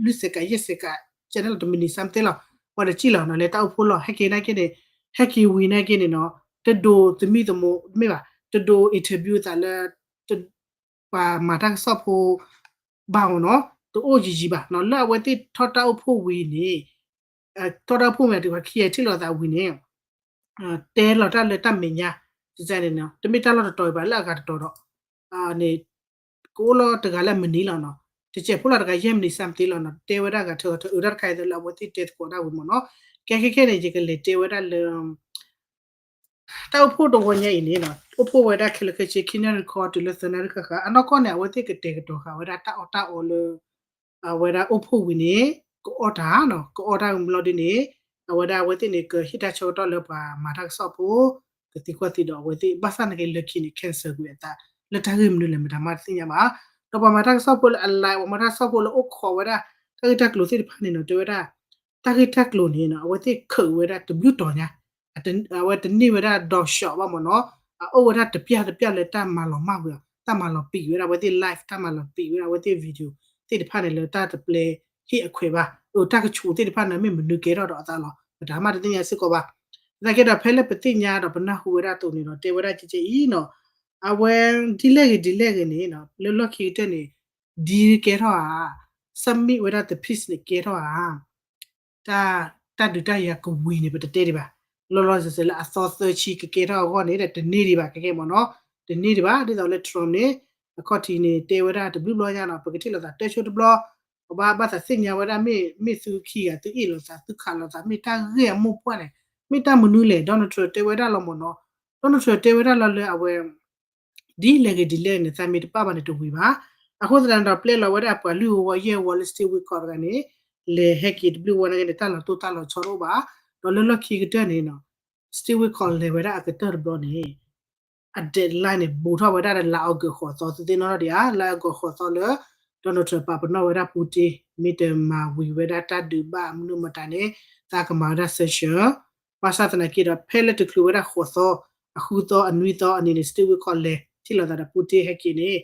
လွံၢ်စဲးကး ယဲၢ်စဲးကး ကဲန့ၣ်လီၤ တမံးနံးဆၢမသ့လီၤ ပှၤတစံၣ်လီၤနီၤ လဲၤတၢ်အိၣ်ဖှိၣ်လီၤ ဟဲက့ၤနာ်က့န့ၣ် ဟဲက့ၤဝံၤနာ်က့န့ၣ်နီၤ တဒိးသမံသမိး မ့ၢ်ဘၣ် တဒိး interview သးလၢ ပှၤမၤတၢ်ကစီၣ်ဖိ ဘၣ်မ့ၢ်နီၤ တအိၣ်ယံာ်ယံာ်ဘၣ်နီၤ လၢအဝဲသ့ၣ်ထီၣ်တၢ်အိၣ်ဖှိၣ်ဝံၤန့ၣ် ထီၣ်တၢ်အိၣ်ဖှိၣ်ဝံၤ တုၤပှၤခံဂၤထံၣ်လိာ်သးဝံၤန့ၣ် တဲလီၤတၢ်လၢတၢ်မဲာ်ညါ န့ၣ် တမ့ၢ်တၢ်လီၢ်တတီၤဘၣ်လၢအဂၤတတီၤဒီး န့ၣ် ကအိၣ်လီၤတဂၤလၢအမုၢ်နံၤလီၤနီၤ တစဲးဖိလီၤတဂၤယဲၢ်မံးနံး something လီၤနီၤ, တဲဝဲဒၣ်ဂၤထၢဂၤထၢ အၢ တၢ်တခါအံၤလၢအဝဲသ့ၣ်တဲသကိးဒၣ်ဝံၤမ့ၢ်နီၤ. ကဲခဲခဲန့ၣ် ယကလဲၤတဲဝဲဒၣ်လၢ တၢ်အိၣ်ဖှိၣ်တဝီညါအံၤန့ၣ်နီၤ, အိၣ်ဖှိၣ်ဝဲဒၣ်ခဲလၢာ်ခဲဆ့ ခံနၣ်ရံၣ်ဃီတုၤလၢသၢနၣ်ရံၣ်ဃၣ်ဃၣ်, အနီၢ်ကီၢ်န့ၣ် အဝဲသ့ၣ်ကတဲာ်ကတီၤဃာ်ဝဲဒၣ်တၢ်အီၣ်တၢ်အီလၢ အဝဲဒၣ်အိၣ်ဖှိၣ်ဝံၤန့ၣ် ကအီၣ်တၢ်နီၤ, ကအီၣ်တၢ်မ့ၢ်လီၤဒ်န့ၣ် အဝဲဒၣ်အဝဲသ့ၣ်န့ၣ် ကဟ့ၣ်တၢ်ဆၢကတီၢ်လၢပှၤမၤတၢ်ကစီၣ်ဖိ ကသံကွၢ်သံဒီးအဝဲသ့ၣ် ဘၣ်ဆၣ်နာ်က့လၢခံန့ၣ် cancel ကွံာ်အသး လၢတၢ်ဂ့ၢ်မနုၤလဲၣ် မတၤမးတသ့ၣ်ညါဘၣ်. ဒီးပှၤမၤတၢ်ကစီၣ်ဖိလၢအ live ပှၤမၤတၢ်ကစီၣ်ဖိလၢအိၣ်ခိးဝဲဒၣ် တၢ်ဂ့ၢ်တၢ်ကျိၤသ့ၣ်တဖၣ်န့ၣ်နီၤ တဲဝဲဒၣ် တၢ်ဂ့ၢ်တၢ်ကျိၤန့ၣ်နီၤ အဝဲသ့ၣ်ခုးဝဲဒၣ်တဘျုးတီၤညါ, အဝဲတန့ၢ်ဝဲဒၣ်ဒီး shot ဘၣ်မ့ၢ်နီၤ, အအိၣ်ဝဲဒၣ်တပျၢ်တပျၢ်လၢတၢ်မၤလီၤမၢ်ဝဲအီၤ, တၢ်မၤလီၤပံာ်ဝဲဒၣ်အဝဲသ့ၣ် live တၢ်မၤလီၤပံာ်ဝဲဒၣ်အဝဲသ့ၣ် video သ့ၣ်တဖၣ်န့ၣ်လၢတၢ်တပျဲဟ့ၣ်အခွဲးဘၣ်, အတၢ်ကဆူးသ့ၣ်တဖၣ်န့ၣ် မ့ၢ်မနုၤကဲထီၣ်ဒီးအသးလီၤ ပတၢ်မၤတသ့ၣ်ညါစ့ၢ်ကီးဘၣ်. သနာ်က့ဒီး ဖဲလၢပသ့ၣ်ညါဒီးပနၢ်ဟူဝဲဒၣ်အသိးန့ၣ်ဒီး တဲဝဲဒၣ်ကဲကဲအံၤနီၤ, အဝဲဒ်လဲၣ်ဂ့ၤဒ်လဲၣ်ဂ့ၤန့ၣ်နီၤ လၢလီၢ်ခံကတၢၢ်န့ၣ် deal ကဲထီၣ်ဧါ, summit ဝဲဒၣ် the peace န့ၣ်ကဲထီၣ်ဧါ တၢ်ဒုးတၢ်ယၤကဝံၤန့ၣ် ပတတဲဒံးဘၣ်. လီၤလီၤဆဲးဆဲးလၢအသီသၢဆံကကဲထီၣ်အဂီၢ်န့ၣ် တန့ၢ်ဒံးဘၣ်ခဲကဲမ့ၢ်နီၤ, တန့ၢ်ဒံးဘၣ်. ဒ်သိးလၢ Trump န့ၣ် အခီၣ်ထံးန့ၣ် တဲဝဲဒၣ်တဘျုးဘျီညါနီၤ ပကထံၣ်လိာ်သးတၢ်ဆိတဘျီ, ပဘၣ်ဘၣ်သးသ့ၣ်ညါဝဲဒၣ် မ့ၢ်မ့ၢ်သုခံဂၤ သုအ့ၣ်လိာ်သး သုခးလိာ်သး မ့ၢ်တၢ်ဂ့ၢ်အမိၢ်ပှၢ်လဲၣ်, မ့ၢ်တၢ်မနုၤလဲၣ် Donald Trump တဲဝဲဒၣ်လီၤမ့ၢ်နီၤ, Donald Trump တဲဝဲဒၣ်လီၤလၢအဝဲ ဒ်လဲၣ်ဂ့ၤဒ်လဲၣ်န့ၣ် သးမ့ၢ်တပာ်ဘၣ်န့ၣ်တဝံၤဘၣ်. အဃိသတးန့ၣ်ဒီး ပျဲလီၤဝဲဒၣ်ပှၤလွံၢ်ဝီယဲၢ်ဝီလၢ Steve Witkoff တဂၤန့ၣ် လဲၤဟဲက့ၤတဘျုးဝဲနာ်က့န့ၣ် တၢ်လီၤတိၢ်တၢ်လီၤဆီတအိၣ်ဘၣ်. ဒီးလၢလီၢ်ခံကတၢၢ်န့ၣ်နီၤ Steve Witkoff လဲၤဝဲဒၣ်အကတၢၢ်တဘျီန့ၣ် အ deadline န့ၣ် ဘူးထီၣ်ဝဲဒၣ်လၢလါအီကူးဃိးသီ သုသ့ၣ်နီၣ်ထီၣ်ဒံးဧါ, လါအီကူးဃိးသီလၢ Donald Trump ပာ်ပနီၣ်ဝဲဒၣ် Putin မ့ၢ်တမၤဝံၤဝဲဒၣ်တၢ်ဒုးဘၣ်မနုၤမတၤန့ၣ် သးကမၤဝဲဒၣ် sanction. ဘၣ်ဆၣ်သနာ်က့ဒီး ဖဲလၢတချုးဝဲဒၣ်ဃိးသီ အဃုသီ အနွံသီအနံၤန့ၣ် Steve Witkoff လဲၤထံၣ်လိာ်သးဒီး Putin ဟဲက့ၤန့ၣ်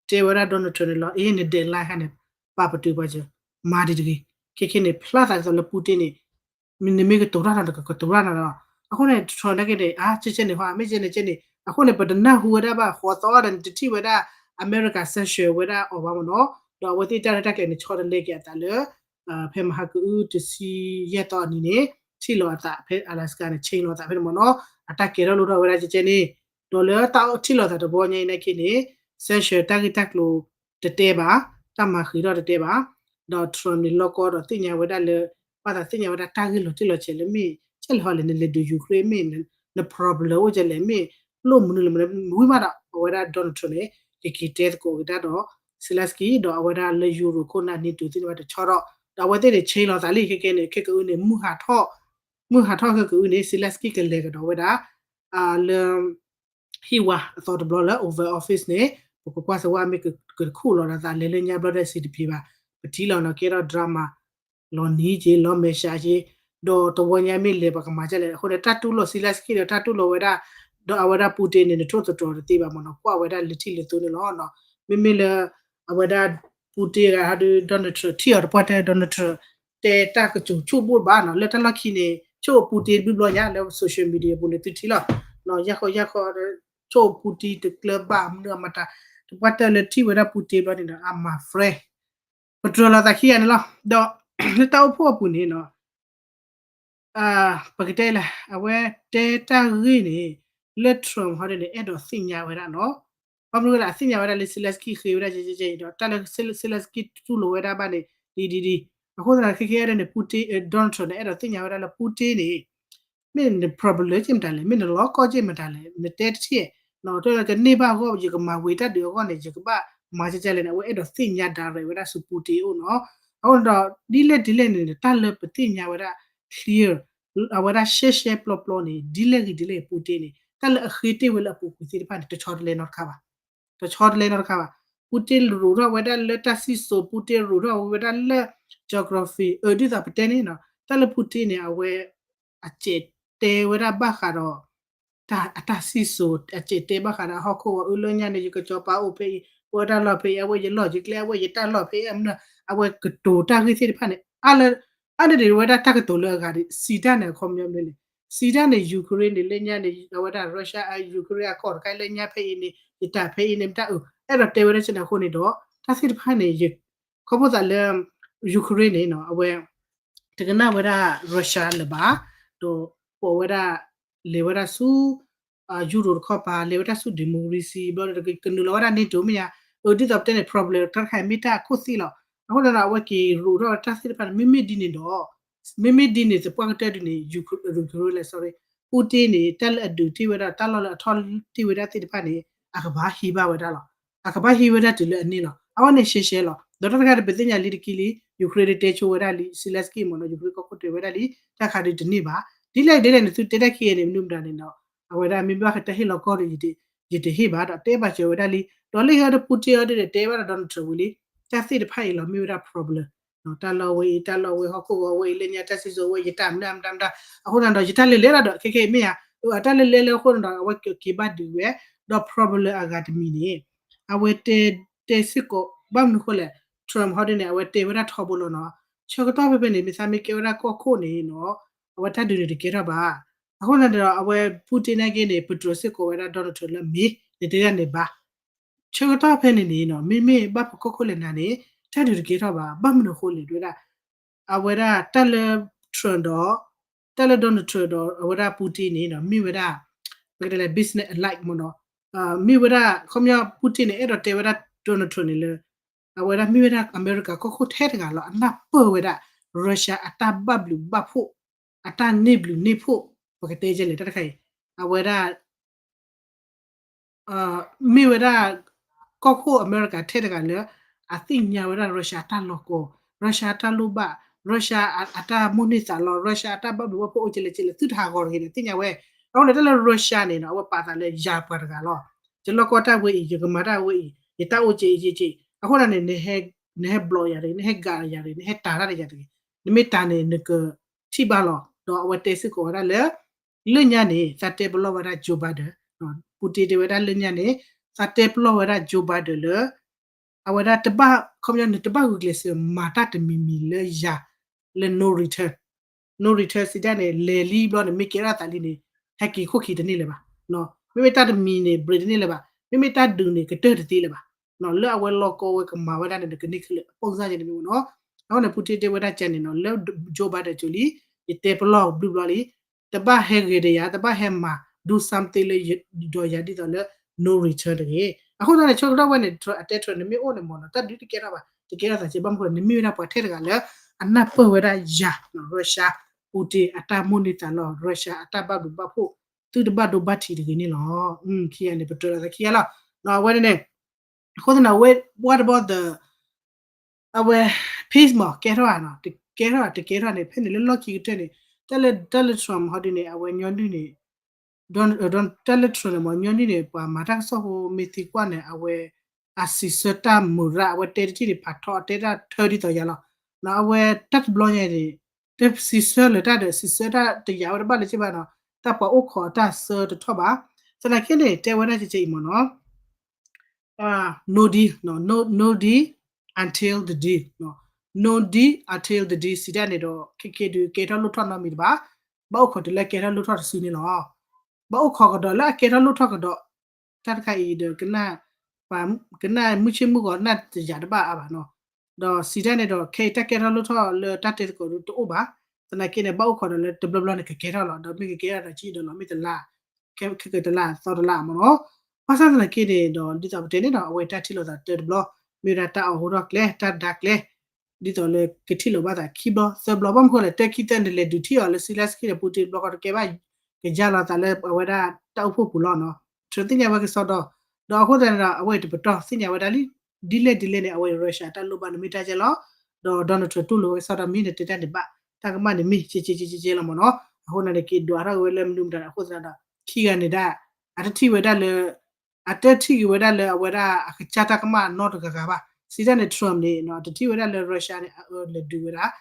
တဲဝဲဒၣ် Donald Trump န့ၣ်လီၤ, အ့ န deadline ခါန့ၣ် ပာ်ပတုာ်ပှၤစၢၤ မၤဒံးတဂ့ၤ. ခဲခဲန့ၣ် ဖျါသးဒ်သိးလၢ Putin န့ၣ် နမ့ၢ်ကတိၤတၢ်နီၤ နကကတိၤတၢ်နီၤလီၤ. အဃိန့ၣ် Trump နာ်က့န့ၣ် အါ ကဲကဲန့ၣ်ဟီ မ့ၢ်ကဲန့ၣ်ကဲန့ၣ် အဃိန့ၣ် ပတနၢ်ဟူဝဲဒၣ်ဘၣ် ဃိးသီဒီး နတထံၣ်ဝဲဒၣ် အမဲရကၤ sanction ဝဲဒၣ်အီၤဘၣ်မ့ၢ်နီၤ. ဒီးအဝဲသ့ၣ်တၢ်ရဲၣ်တၢ်ကျဲၤန့ၣ် ဆီတလဲက့ၤအသးလၢ ဖဲမဟါကအုတဆံယဲၢ်သီအနံၤန့ၣ် ထံၣ်လိာ်အသးဖဲ Alaska န့ၣ် ဆ့လိာ်အသးဖဲန့ၣ်မ့ၢ်နီၤ. အတၢ်ကဲထီၣ်လိၣ်ထီၣ်ဝဲဒၣ်ကဲကဲန့ၣ် ဒီးလၢတၢ်ထံၣ်လိာ်သးတဘျီညါအံၤနာ်က့န့ၣ် sanction တၢ်ဂ့ၢ်တၢ်ကျိၤတတဲဘၣ်, တၢ်မၤဃံးထီၣ်တတဲဘၣ်. ဒီး Trump န့ၣ် လီၢ်ကီဒီးသ့ၣ်ညါဝဲဒၣ်လၢ ဘၣ်သးသ့ၣ်ညါဝဲဒၣ်တၢ်ဂ့ၢ်လီၤတံၢ်လီၤဆဲးလၢမ့ၢ် ကဲလဲၣ်ဟီလဲၣ် နလဲၤဒုး Ukraine မ့ၢ် န problem အိၣ်ကဲလဲၣ် မ့ၢ်လိၣ်မနုၤလဲၣ်မနုၤ ဝံၤမးဒီး အဝဲဒၣ် Donald Trump န့ၣ် ကက့ၤတဲသကိးက့ၤတၢ်ဒီး Zelensky ဒီးအဝဲဒၣ်လၢ Euro ခိၣ်နၢ် NATO သ့ၣ်တဖၣ်တဆီဒီး ဒီးအဝဲသ့ၣ်န့ၣ် ဆ့လိာ်သးလံ ခဲကဲန့ၣ် ခဲကအုန့ၣ် မုၢ်ဟးထီၣ် မုၢ်ဟးထီၣ်ခဲကအုန့ၣ် Zelensky ကလဲၤကဒီးဝဲဒၣ် လၢ ဟံၣ်ဝါအသီတဘျီလၢ Oval Office န့ၣ် ပကကွၢ်စၢၤဝဲမ့ၢ်ကတခူၣ်လီၤဒီးသး လဲၤလၢညါဘျီဒီးစံးတဖံးဘၣ်. ပထံၣ်လီၤနီၤ ကဲထီၣ် drama လီၤနံၤက့ၤ လီၤမဲာ်ဆှးက့ၤ ဒီးတဝီညါမ့ၢ်လဲၤပှၤကမၤကဲလဲၣ် အဃိန့ၣ် တၢ်တူၢ်လိာ် Zelensky ဒီးတၢ်တူၢ်လိာ်ဝဲဒၣ် ဒီးအဝဲဒၣ် Putin န့ၣ် နထိၣ်သတြီၤတသ့ဘၣ်မ့ၢ်နီၤ ကွၢ်ဝဲဒၣ်လၢထံၣ်လၢသိန့ၣ်လီၤ. မ့မ့ၢ်လၢ အဝဲဒၣ် Putin ဂၤဟီဒီး Donald Trump ထံၣ်အီၤတပှၢ်တဲ Donald Trump တဲတၢ်ကစူၤဆူၣ်ဘိၣ်တဘၣ်နီၤ လၢတၢ်လီၢ်ခံန့ၣ် ဆိၣ် Putin တဘျီဘျီညါလၢ social media ပူၤန့ၣ် သုထံၣ်လီၤ ယၢ်ဃီယၢ်ဃီ ဆိၣ် Putin တကျၢၤဘၣ်မနုၤအမတၤ တပှၢ်တဲလၢထံၣ်ဝဲဒၣ် Putin ဘျီန့ၣ်ဒီး အမၤ friend ပတြၢၤလီၤသးခံဂၤန့ၣ်လီၤ. ဒီး လၢတၢ်အိၣ်ဖှိၣ်အပူၤန့ၣ်နီၤ ပကတဲလဲၣ် အဝဲတဲတၢ်ဂ့ၢ်န့ၣ် လၢ Trump ဟီဒ်န့ၣ် အဲၣ်ဒိးသ့ၣ်ညါဝဲဒၣ်နီၤ ဘၣ်မနုၤလဲၣ် အသ့ၣ်ညါဝဲဒၣ်လၢ Zelensky ဃ့ဝဲဒၣ်ကဲကဲကဲဒီး တၢ်လၢ Zelensky တူၢ်လိာ်ဝဲဒၣ်ဘၣ်န့ၣ် ဒ်ဒ်ဒ် အဃိသတးန့ၣ် ခဲခဲအံၤန့ၣ် Putin Donald Trump န့ၣ် အဲၣ်ဒိးသ့ၣ်ညါဝဲဒၣ်လၢ Putin န့ၣ် မ့ၢ်န problem က့ၢ်မတၤလဲၣ် မ့ၢ်နလီၢ်ကီၢ်က့ၢ်မတၤလဲၣ် နတဲတထံၣ် နီၤ တကန့ၢ်ဘၣ်အဂီၢ် ယကမၤဝံၤတၢ်ဒုးအဂီၢ်န့ၣ် ယကဘၣ်မၤကဲကဲလဲၣ်န့ၣ် အဝဲအဲၣ်ဒိးသ့ၣ်ညါ direct ဝဲဒၣ်ဆူ Putin အအိၣ်နီၤ အဃိန့ၣ်ဒီး ဒ်လဲၣ်ဒ်လဲၣ်န့ၣ် တၢ်လၢပသ့ၣ်ညါဝဲဒၣ် clear အဝဲဒၣ်ရှဲရှဲပျီပျီန့ၣ် ဒ်လဲၣ်ဂ့ၤဒ်လဲၣ် Putin န့ၣ် တၢ်လၢအဃ့တ့ၢ်ဝဲလၢအပူၤကွံာ်သ့ၣ်တဖၣ်န့ၣ် တဆီတလဲနီတခါဘၣ် တဆီတလဲနီတခါဘၣ် Putin ရူးထီၣ်ဝဲဒၣ်လၢတၢ်စံၣ်စိၤ Putin ရူးထီၣ်ဝဲဒၣ်လၢ geography အၢ ဒ်သိးပတဲန့ၣ်နီၤ တၢ်လၢ Putin န့ၣ် အဝဲ အစဲးတဲဝဲဒၣ်ဘၣ်ဃးဒီး တၢ် အတၢ်စံၣ်စိၤ အစဲးတဲဘၣ်ဃးဒီးအဟီၣ်ခိၣ်ဝဲ အၢ လၢညါန့ၣ် ယကစီၤပၤအိၣ်ဖဲအံၤ ပဝဲတၢ်လီၢ်ဖဲအံၤ အဝဲယလီၢ်ယကျဲ အဝဲယတၢ်လီၢ်ဖဲအံၤ မနုၤ အဝဲကတိၤတၢ်ဂ့ၢ်သ့ၣ်တဖၣ်န့ၣ် အါ အါန့ၢ်ဒံးဝဲဒၣ်တၢ်ကတိၤလၢအဂၤဒံး စံးတၢ်န့ၣ် အခီပညီမနုၤလဲၣ် စံးတၢ်န့ၣ် Ukraine န့ၣ် လၢညါန့ၣ် အဝဲဒၣ် Russia အ Ukraine အကီၢ်တခါလၢညါဖဲအံၤန့ၣ် ယတၢ်ဖဲအံၤန့ၣ် မတၢ်အၢ အဲၣ်ဒိးတဲဝဲဒၣ်ကဲန့ၣ်အဃိန့ၣ်ဒီး တၢ်သ့ၣ်တဖၣ်န့ၣ် ယ ခီဖျိသးလၢ Ukraine န့ၣ်နီၤ အဝဲ တကနၣ်ဝဲဒၣ် Russia လၢၤဘၣ် ဒီးပိာ်ဝဲဒၣ် လဲၤဝဲဒၣ်ဆူ Euro တခီပၤ လဲၤဝဲဒၣ်ဆူ democracy ဘျီဒီး ကနုာ်လီၤဝဲဒၣ် NATO မ့ၢ်ညါ အၢ ဒ်သိးပတဲန့ၣ် problem တၢ်တခါအံၤမ့ၢ်တၢ်အခိၣ်သ့ၣ်လီၤ. အဃိသတးဒီး အဝဲက့ၤရိးထီၣ်တၢ်သ့ၣ်တဖၣ်န့ၣ် မ့မ့ၢ်ဒ်န့ၣ်ဒီး မ့မ့ၢ်ဒ်န့ၣ် သပှၢ်ကတၢၢ်ဒ်န့ၣ် Ukraine လဲၣ် sorry, Putin န့ၣ် တၢ်လၢအဒုးတ့ၢ်ဝဲဒၣ် တၢ်လီၢ်လၢအထီၣ်တ့ၢ်ဝဲဒၣ်သ့ၣ်တဖၣ်န့ၣ် အကဘၣ်ဟံးဘၣ်ဝဲဒၣ်လီၤ. အကဘၣ်ဟံးဝဲဒၣ်တုၤလၢအန့ၢ်လီၤ. အဝဲန့ၣ်ရှဲရှဲလီၤ. ဒီးတၢ်တခါဒီး ပသ့ၣ်ညါလံတက့ၢ်လံ Ukraine တဲဆိဝဲဒၣ်လံ Zelenskyy မ့ၢ်နီၤ Ukraine ကီၢ်ခိၣ်တဲဝဲဒၣ်လံ တၢ်ခါဒုးတန့ၢ်ဘၣ်. ဒ်လဲၣ်ဒ်လဲၣ်န့ၣ် သုတဲတၢ်ခံဂၤန့ၣ် မနုၤမတၤန့ၣ်ဒီး အဝဲဒၣ်မ့ၢ်ဘၣ်ကတၢၢ်ဟ့ၣ်လီၤကီၢ်ဒီး ယတဟ့ၣ်ဘၣ်ဒီး တဲဘၣ်စၢၤဝဲဒၣ်လံ. ဒီးလၢယဲဒီး Putin အီၤဒ်န့ၣ် တဲဘၣ်ဒီး Donald Trump ဝံၤလံ တၢ်သ့ၣ်တဖၣ်အံၤလီၤ မ့ၢ်ဝဲဒၣ် problem တၢ်လီၢ်ဝဲအံၤ တၢ်လီၢ်ဝဲ ဟီၣ်ခိၣ်ဂီၤဝဲအံၤ လၢညါတၢ်စံၣ်စိၤဝဲအံၤ ယတၢ်မနုၤမတၤမတၤ အဃိသတးဒီး ယတၢ်လဲၤလဲၤလီၤဒီး ခဲခဲအံၤမ့ၢ်ဧါ အတၢ်လဲၤလဲၤလၢအဃိသတးဒီး အဝဲက့ၤဘၣ်ဒုးဝဲ ဒီး problem အဂၤတမံၤန့ၣ် အဝဲတဲ တဲစ့ၢ်ကီး ဘၣ်မနုၤဃိလဲၣ် Trump ဟီဒ်န့ၣ် အဝဲတဲဝဲဒၣ်ထီဘိလီၤနီၤ. ဆၢကတီၢ်ဖဲဖဲန့ၣ် မ့ၢ်သးမ့ၢ်ကဲဝဲဒၣ်ကီၢ်ခိၣ်န့ၣ်နီၤ အဝဲတၢ်ဒုးန့ၣ်တကဲထီၣ်ဘၣ်. အဃိသတးဒီး အဝဲ Putin နာ်က့န့ၣ် ပတြၢၤစ့ၢ်ကီးဝဲဒၣ် Donald Trump လၢမ့ၢ် နတဲဒၣ်န့ၣ်ဘၣ် ဆၢကတီၢ်ဖဲန့ၣ်န့ၣ်နီၤ မ့မ့ၢ်ဘၣ်ဖုးကီၢ်ခိၣ်လဲၣ်နၤန့ၣ် တၢ်ဒုးတကဲထီၣ်ဘၣ်. ဘၣ်မနုၤအဃိလဲၣ် တဲဝဲဒၣ် အဝဲဒၣ်တၢ်လၢ Trump ဒီး တၢ်လၢ Donald Trump ဒီး အဝဲဒၣ် Putin န့ၣ်နီၤ မ့ၢ်ဝဲဒၣ် ပကတဲလဲၣ် business alike မ့ၢ်နီၤ မ့ၢ်ဝဲဒၣ် ခီပညီ Putin န့ၣ် အဲၣ်ဒိးတဲဝဲဒၣ် Donald Trump န့ၣ်လၢ အဝဲဒၣ်မ့ၢ်ဝဲဒၣ် အမဲရကၤကီၢ်ခိၣ်ထဲတဂၤလီၤ. အနၢ်ပၢၢ်ဝဲဒၣ် Russia အတၢ်ဘၣ်ဘျုးဘၣ်ဖှိၣ် အတၢ်န့ၢ်ဘျုးန့ၢ်ဖှိၣ် ပကတဲကဲလဲၣ် တၢ်တခါအံၤ အဝဲဒၣ် မ့ၢ်ဝဲဒၣ် ကီၢ်ခိၣ်အမဲရကၤထဲတဂၤလၢ အသ့ၣ်ညါဝဲဒၣ် Russia အတၢ်လီၢ်ကီၢ်, Russia အတၢ်လိၣ်ဘၣ်, Russia အတၢ်မိၣ်န့ၢ်သးလီ, Russia အတၢ်ဘၣ်ဘျုးဘၣ်ဖှိၣ်အိၣ်ကဲလဲၣ်ကဲလဲၣ် သုတဟးဂီၤတဂ့ၤန့ၣ် သ့ၣ်ညါဝဲ. အဃိန့ၣ် တၢ်လၢ Russia န့ၣ်နီၤ အဝဲပာ်သးလၢယၤပှၤတဂၤလီၤ. ယလီၢ်ကီၢ်တၢ်ဝဲအံၤ ယကမၤတၢ်ဝဲအံၤ ယတၢ်အိၣ်ကဲအံၤကဲကဲ, အဃိန့ၣ် နဟဲဘျီယၤတဂ့ၤ, နဟဲဂာ်ယၤတဂ့ၤ, နဟဲတၤတၢ်ဒီးယၤတဂ့ၤ, နမ့ၢ်တၤန့ၣ် နကထံၣ်ဘၣ်လီၤ. ဒီးအဝဲတဲစ့ၢ်ကီးဝဲဒၣ်လၢ လၢညါန့ၣ် သးတဲပလီၢ်ဝဲဒၣ် Joe Biden, Putin တဲဝဲဒၣ်လၢညါန့ၣ် သးတဲပလီၢ်ဝဲဒၣ် Joe Biden လၢ အဝဲဒၣ်တဘၣ် ခီပညီ နတဘၣ်ဂုာ်ကျဲးစၢးမၤတၢ်တမံၤမံၤလၢယၤ လၢ no return, no return စံးတၢ်န့ၣ် လဲၤလံဘျီန့ၣ် မ့ၢ်ကဲထီၣ်သးလံန့ၣ် ဟဲက့ၤခိၣ်ခံတန့ၢ်လၢၤဘၣ်. မ့မ့ၢ်တၢ်တမံၤန့ၣ် break တန့ၢ်လၢၤဘၣ်, မ့မ့ၢ်တၢ်ဒုးန့ၣ် ကတၢၢ်တသ့လၢၤဘၣ်. လၢအဝဲလီၢ်ကီၢ်ဝဲကမၤဝဲဒၣ်န့ၣ် နကန့ၢ်ခဲလၢာ် အပိၢ်စၢ်ကဲန့ၣ်မ့ၢ်နီၤ. အဃိန့ၣ် Putin တဲဝဲဒၣ်ကဲန့ၣ်နီၤ လၢ Joe Biden ကၠိလံ ယတဲပလီၢ်ဘျုးဘျီလံ တဘၣ်ဟဲဂ့ၤဒီးယၤ တဘၣ်ဟဲမၤ do something လၢဒီးယၤဒ်သိးလၢ no return တဂ့ၤ. အဃိသတးန့ၣ် ဆၢကတီၢ်ဝဲန့ၣ် အတဲထြၢးန့ၣ်မ့ၢ်အိၣ်န့ၣ်မ့ၢ်နီၤ တၢ်ဒုးတကဲထီၣ်ဘၣ် တကဲထီၣ်သးကဲ ဘၣ်မနုၤဃိ နမ့ၢ်ဝဲဒၣ်ပှၤထဲတဂၤလၢ အနၢ်ပၢၢ်ဝဲဒၣ်ယၤ Russia Putin အတၢ်မိၣ်န့ၢ်သးလီ Russia အတၢ်ဘၣ်ဘျုးဘၣ်ဖှိၣ် သုတဘၣ်ဒိဘၣ်ထံးတဂ့ၤန့ၣ်လီၤ. ခံဂၤန့ၣ် ပတြၢၤလီၤသးခံဂၤလီၤ. အဝဲန့ၣ်န့ၣ် အဃိသတးန့ၣ် what about the အဝဲ peace မ့ၢ် ကဲထီၣ်ဧါနီၤ တကဲထီၣ်တကဲထီၣ်န့ၣ် ဖဲန့ၣ်လၢလီၢ်ခံကတၢၢ်န့ၣ် တၢ်လၢ တၢ်လၢ Trump ဟီဒ်န့ၣ် အဝဲညီနုၢ်န့ၣ် တၢ်လၢ Trump န့ၣ်မ့ၢ် ညီနုၢ်န့ၣ် ပှၤမၤတၢ်ကစီၣ်ဖိမ့ၢ်သံကွၢ်န့ၣ် အဝဲ အစံးဆၢတၢ်မုာ်ရၣ် အဝဲတဲတထံၣ်န့ၣ် ဖးထီ အတဲတၢ်ထၢဒ်သိးယၤလီၤ. အဝဲတၢ်တဘျီညါန့ၣ် တစံးဆၢလၢၤတၢ်ဒီး စံးဆၢတၢ်တယာ်ဝဲတဘၣ်လၢၤဘၣ်နီၤ တၢ်ပှၤအိၣ်ခိးအတၢ်ဆၢတထီၣ်ဘၣ်. သနာ်က့န့ၣ် တဲဝဲဒၣ်ကဲကဲအံၤမ့ၢ်နီၤ no deal, no deal until the deal, no deal until the deal စံးတၢ်န့ၣ်ဒီး ခဲကဲဒုးကဲထီၣ်လိၣ်ထီၣ်နီတမံၤတဘၣ်, ဘၣ်အိၣ်ခိးတုၤလၢကဲထီၣ်လိၣ်ထီၣ်တစုန့ၣ်လီၤ. ဘၣ်အိၣ်ခိးကဒီးလၢအကဲထီၣ်လိၣ်ထီၣ်ကဒီး, တၢ်တခါအံၤဒီး ကနၣ်မုၢ်ဆ့ၣ်မုၢ်ဂီၤနၢ်တယာ်တဘၣ်အါဘၣ်နီၤ, ဒီးစံးတၢ်န့ၣ်ဒီး ခဲအံၤတၢ်ကဲထီၣ်လိၣ်ထီၣ်လၢတၢ်တဲသကိးဒုးတအိၣ်ဘၣ်, သနာ်က့န့ၣ် ဘၣ်အိၣ်ခိးဒီးလၢတဘျီဘျီန့ၣ် ကကဲထီၣ်လီၤ, ဒီးမ့ၢ်ကကဲထီၣ်ဒီး ဆံးဒီးလီၤ မ့ၢ်တလါ ခဲကတလါသီတလါမ့ၢ်နီၤ, ဘၣ်ဆၣ်သနာ်က့န့ၣ်ဒီး ဒ်သိးပတဲန့ၣ်ဒီး အဝဲတၢ်ထံၣ်လိာ်သးတၢတဘျီ, မ့ၢ်ဝဲဒၣ်တၢ်အိးထီၣ်ကျဲ တၢ်ဒါကျဲ, ဒ်သိးလၢကထံၣ်လိာ်ဘၣ်သးခံဘျီသၢဘျီ ဘၣ်မနုၤဃိလဲၣ် တၢ်ခံသၢန့ၣ် လဲၤဒုးထံၣ်အီၤလၢ Zelenskyy ဒီး Putin တဘျီဃီတကဲဘၣ်, ကယါလီၤသးလၢအဝဲဒၣ်တၢ်အိၣ်ဖှိၣ်ပူၤလီၤနီၤ, တြၢၤသ့ၣ်ညါဝဲကစီဒီ, ဒီးအဃိသတးန့ၣ်ဒီး အဝဲတပတီၢ်သ့ၣ်ညါဝဲဒၣ်လံ, ဒ်လဲၣ်ဒ်လဲၣ်န့ၣ် အဝဲ Russia တၢ်လိၣ်ဘၣ်န့ၣ်မ့ၢ်တၢ်ကဲလီၤ, ဒီး Donald Trump တူၢ်လိာ်ဝဲကစီဒီ မ့ၢ်နတဲတၢ်န့ၣ်ဘၣ်, တၢ်ကမၣ်န့ၣ်မ့ၢ် ကဲကဲကဲကဲလီၤမ့ၢ်နီၤ, အဃိန့ၣ်က့ၤဒွးထီၣ်က့ၤဝဲလၢမနုၤမတၤ အဃိသတးဒီး ခံဂၤန့ၣ်ဒၣ် အတထံၣ်ဝဲဒၣ်လၢ အတထံၣ်က့ၤဝဲဒၣ်လၢအဝဲဒၣ်အကစၢ်တၢ်ကမၣ်နီတဂၤဂၤဘၣ်, စံးတၢ်န့ၣ် Trump န့ၣ် တထံၣ်ဝဲဒၣ်လၢ Russia န့ၣ် အအၢလဲၤဒုးဝဲဒၣ်,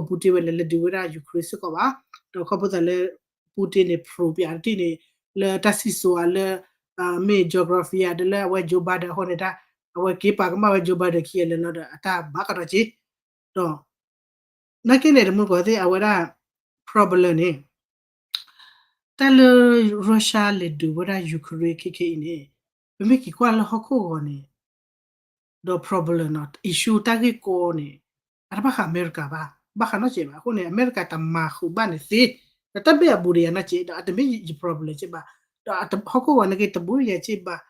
Putin ဝဲလဲၤလဲၤဒုးဝဲဒၣ် Ukraine စ့ၢ်ကီးဘၣ်, ဒီးခီဖျိသးလၢ Putin န့ၣ် pro ပၠးတထံၣ်န့ၣ် လၢတၢ်စံၣ်စိၤဧါလၢ မ့ၢ် geography ဧါ ဒီးလၢအဝဲ Joe Biden အဃိန့ၣ် အဝဲက့ၤပာ်ကမၣ်ဝဲ Joe Biden ခံဂၤလၢာ်လီၤဒီး အတၢ်ဘၣ်ကဒီးက့ၤ, ဒီး နာ်က့န့ၣ် တမူတကိးသ့ၣ် အဝဲဒၣ် problem န့ၣ် တၢ်လၢ Russia လဲၤဒုးဝဲဒၣ် Ukraine ခဲခဲအံၤန့ၣ် ပမ့ၢ်က့ၤကွၢ်လၢဟီၣ်ခိၣ်ဂီၤန့ၣ် ဒီး problem နီၤ issue တၢ်ဂ့ၢ်ကီန့ၣ် အတဘၣ်ဃးအမဲရကၤဘၣ်, ဘၣ်ဃးနီတစဲးဘၣ်. အဃိန့ၣ် အမဲရကၤတမၤဃုာ်ဘၣ်န့ၣ်သ့, ဒီးတၢ်ဘၣ်အဘူးဒီးယၤနီတစဲး ဒီးအတမ့ၢ်ယ problem စဲးဘၣ်, ဒီးဟီၣ်ခိၣ်ဂီၤန့ၣ်က့ၤတဘူးဒီးယၤစဲးဘၣ်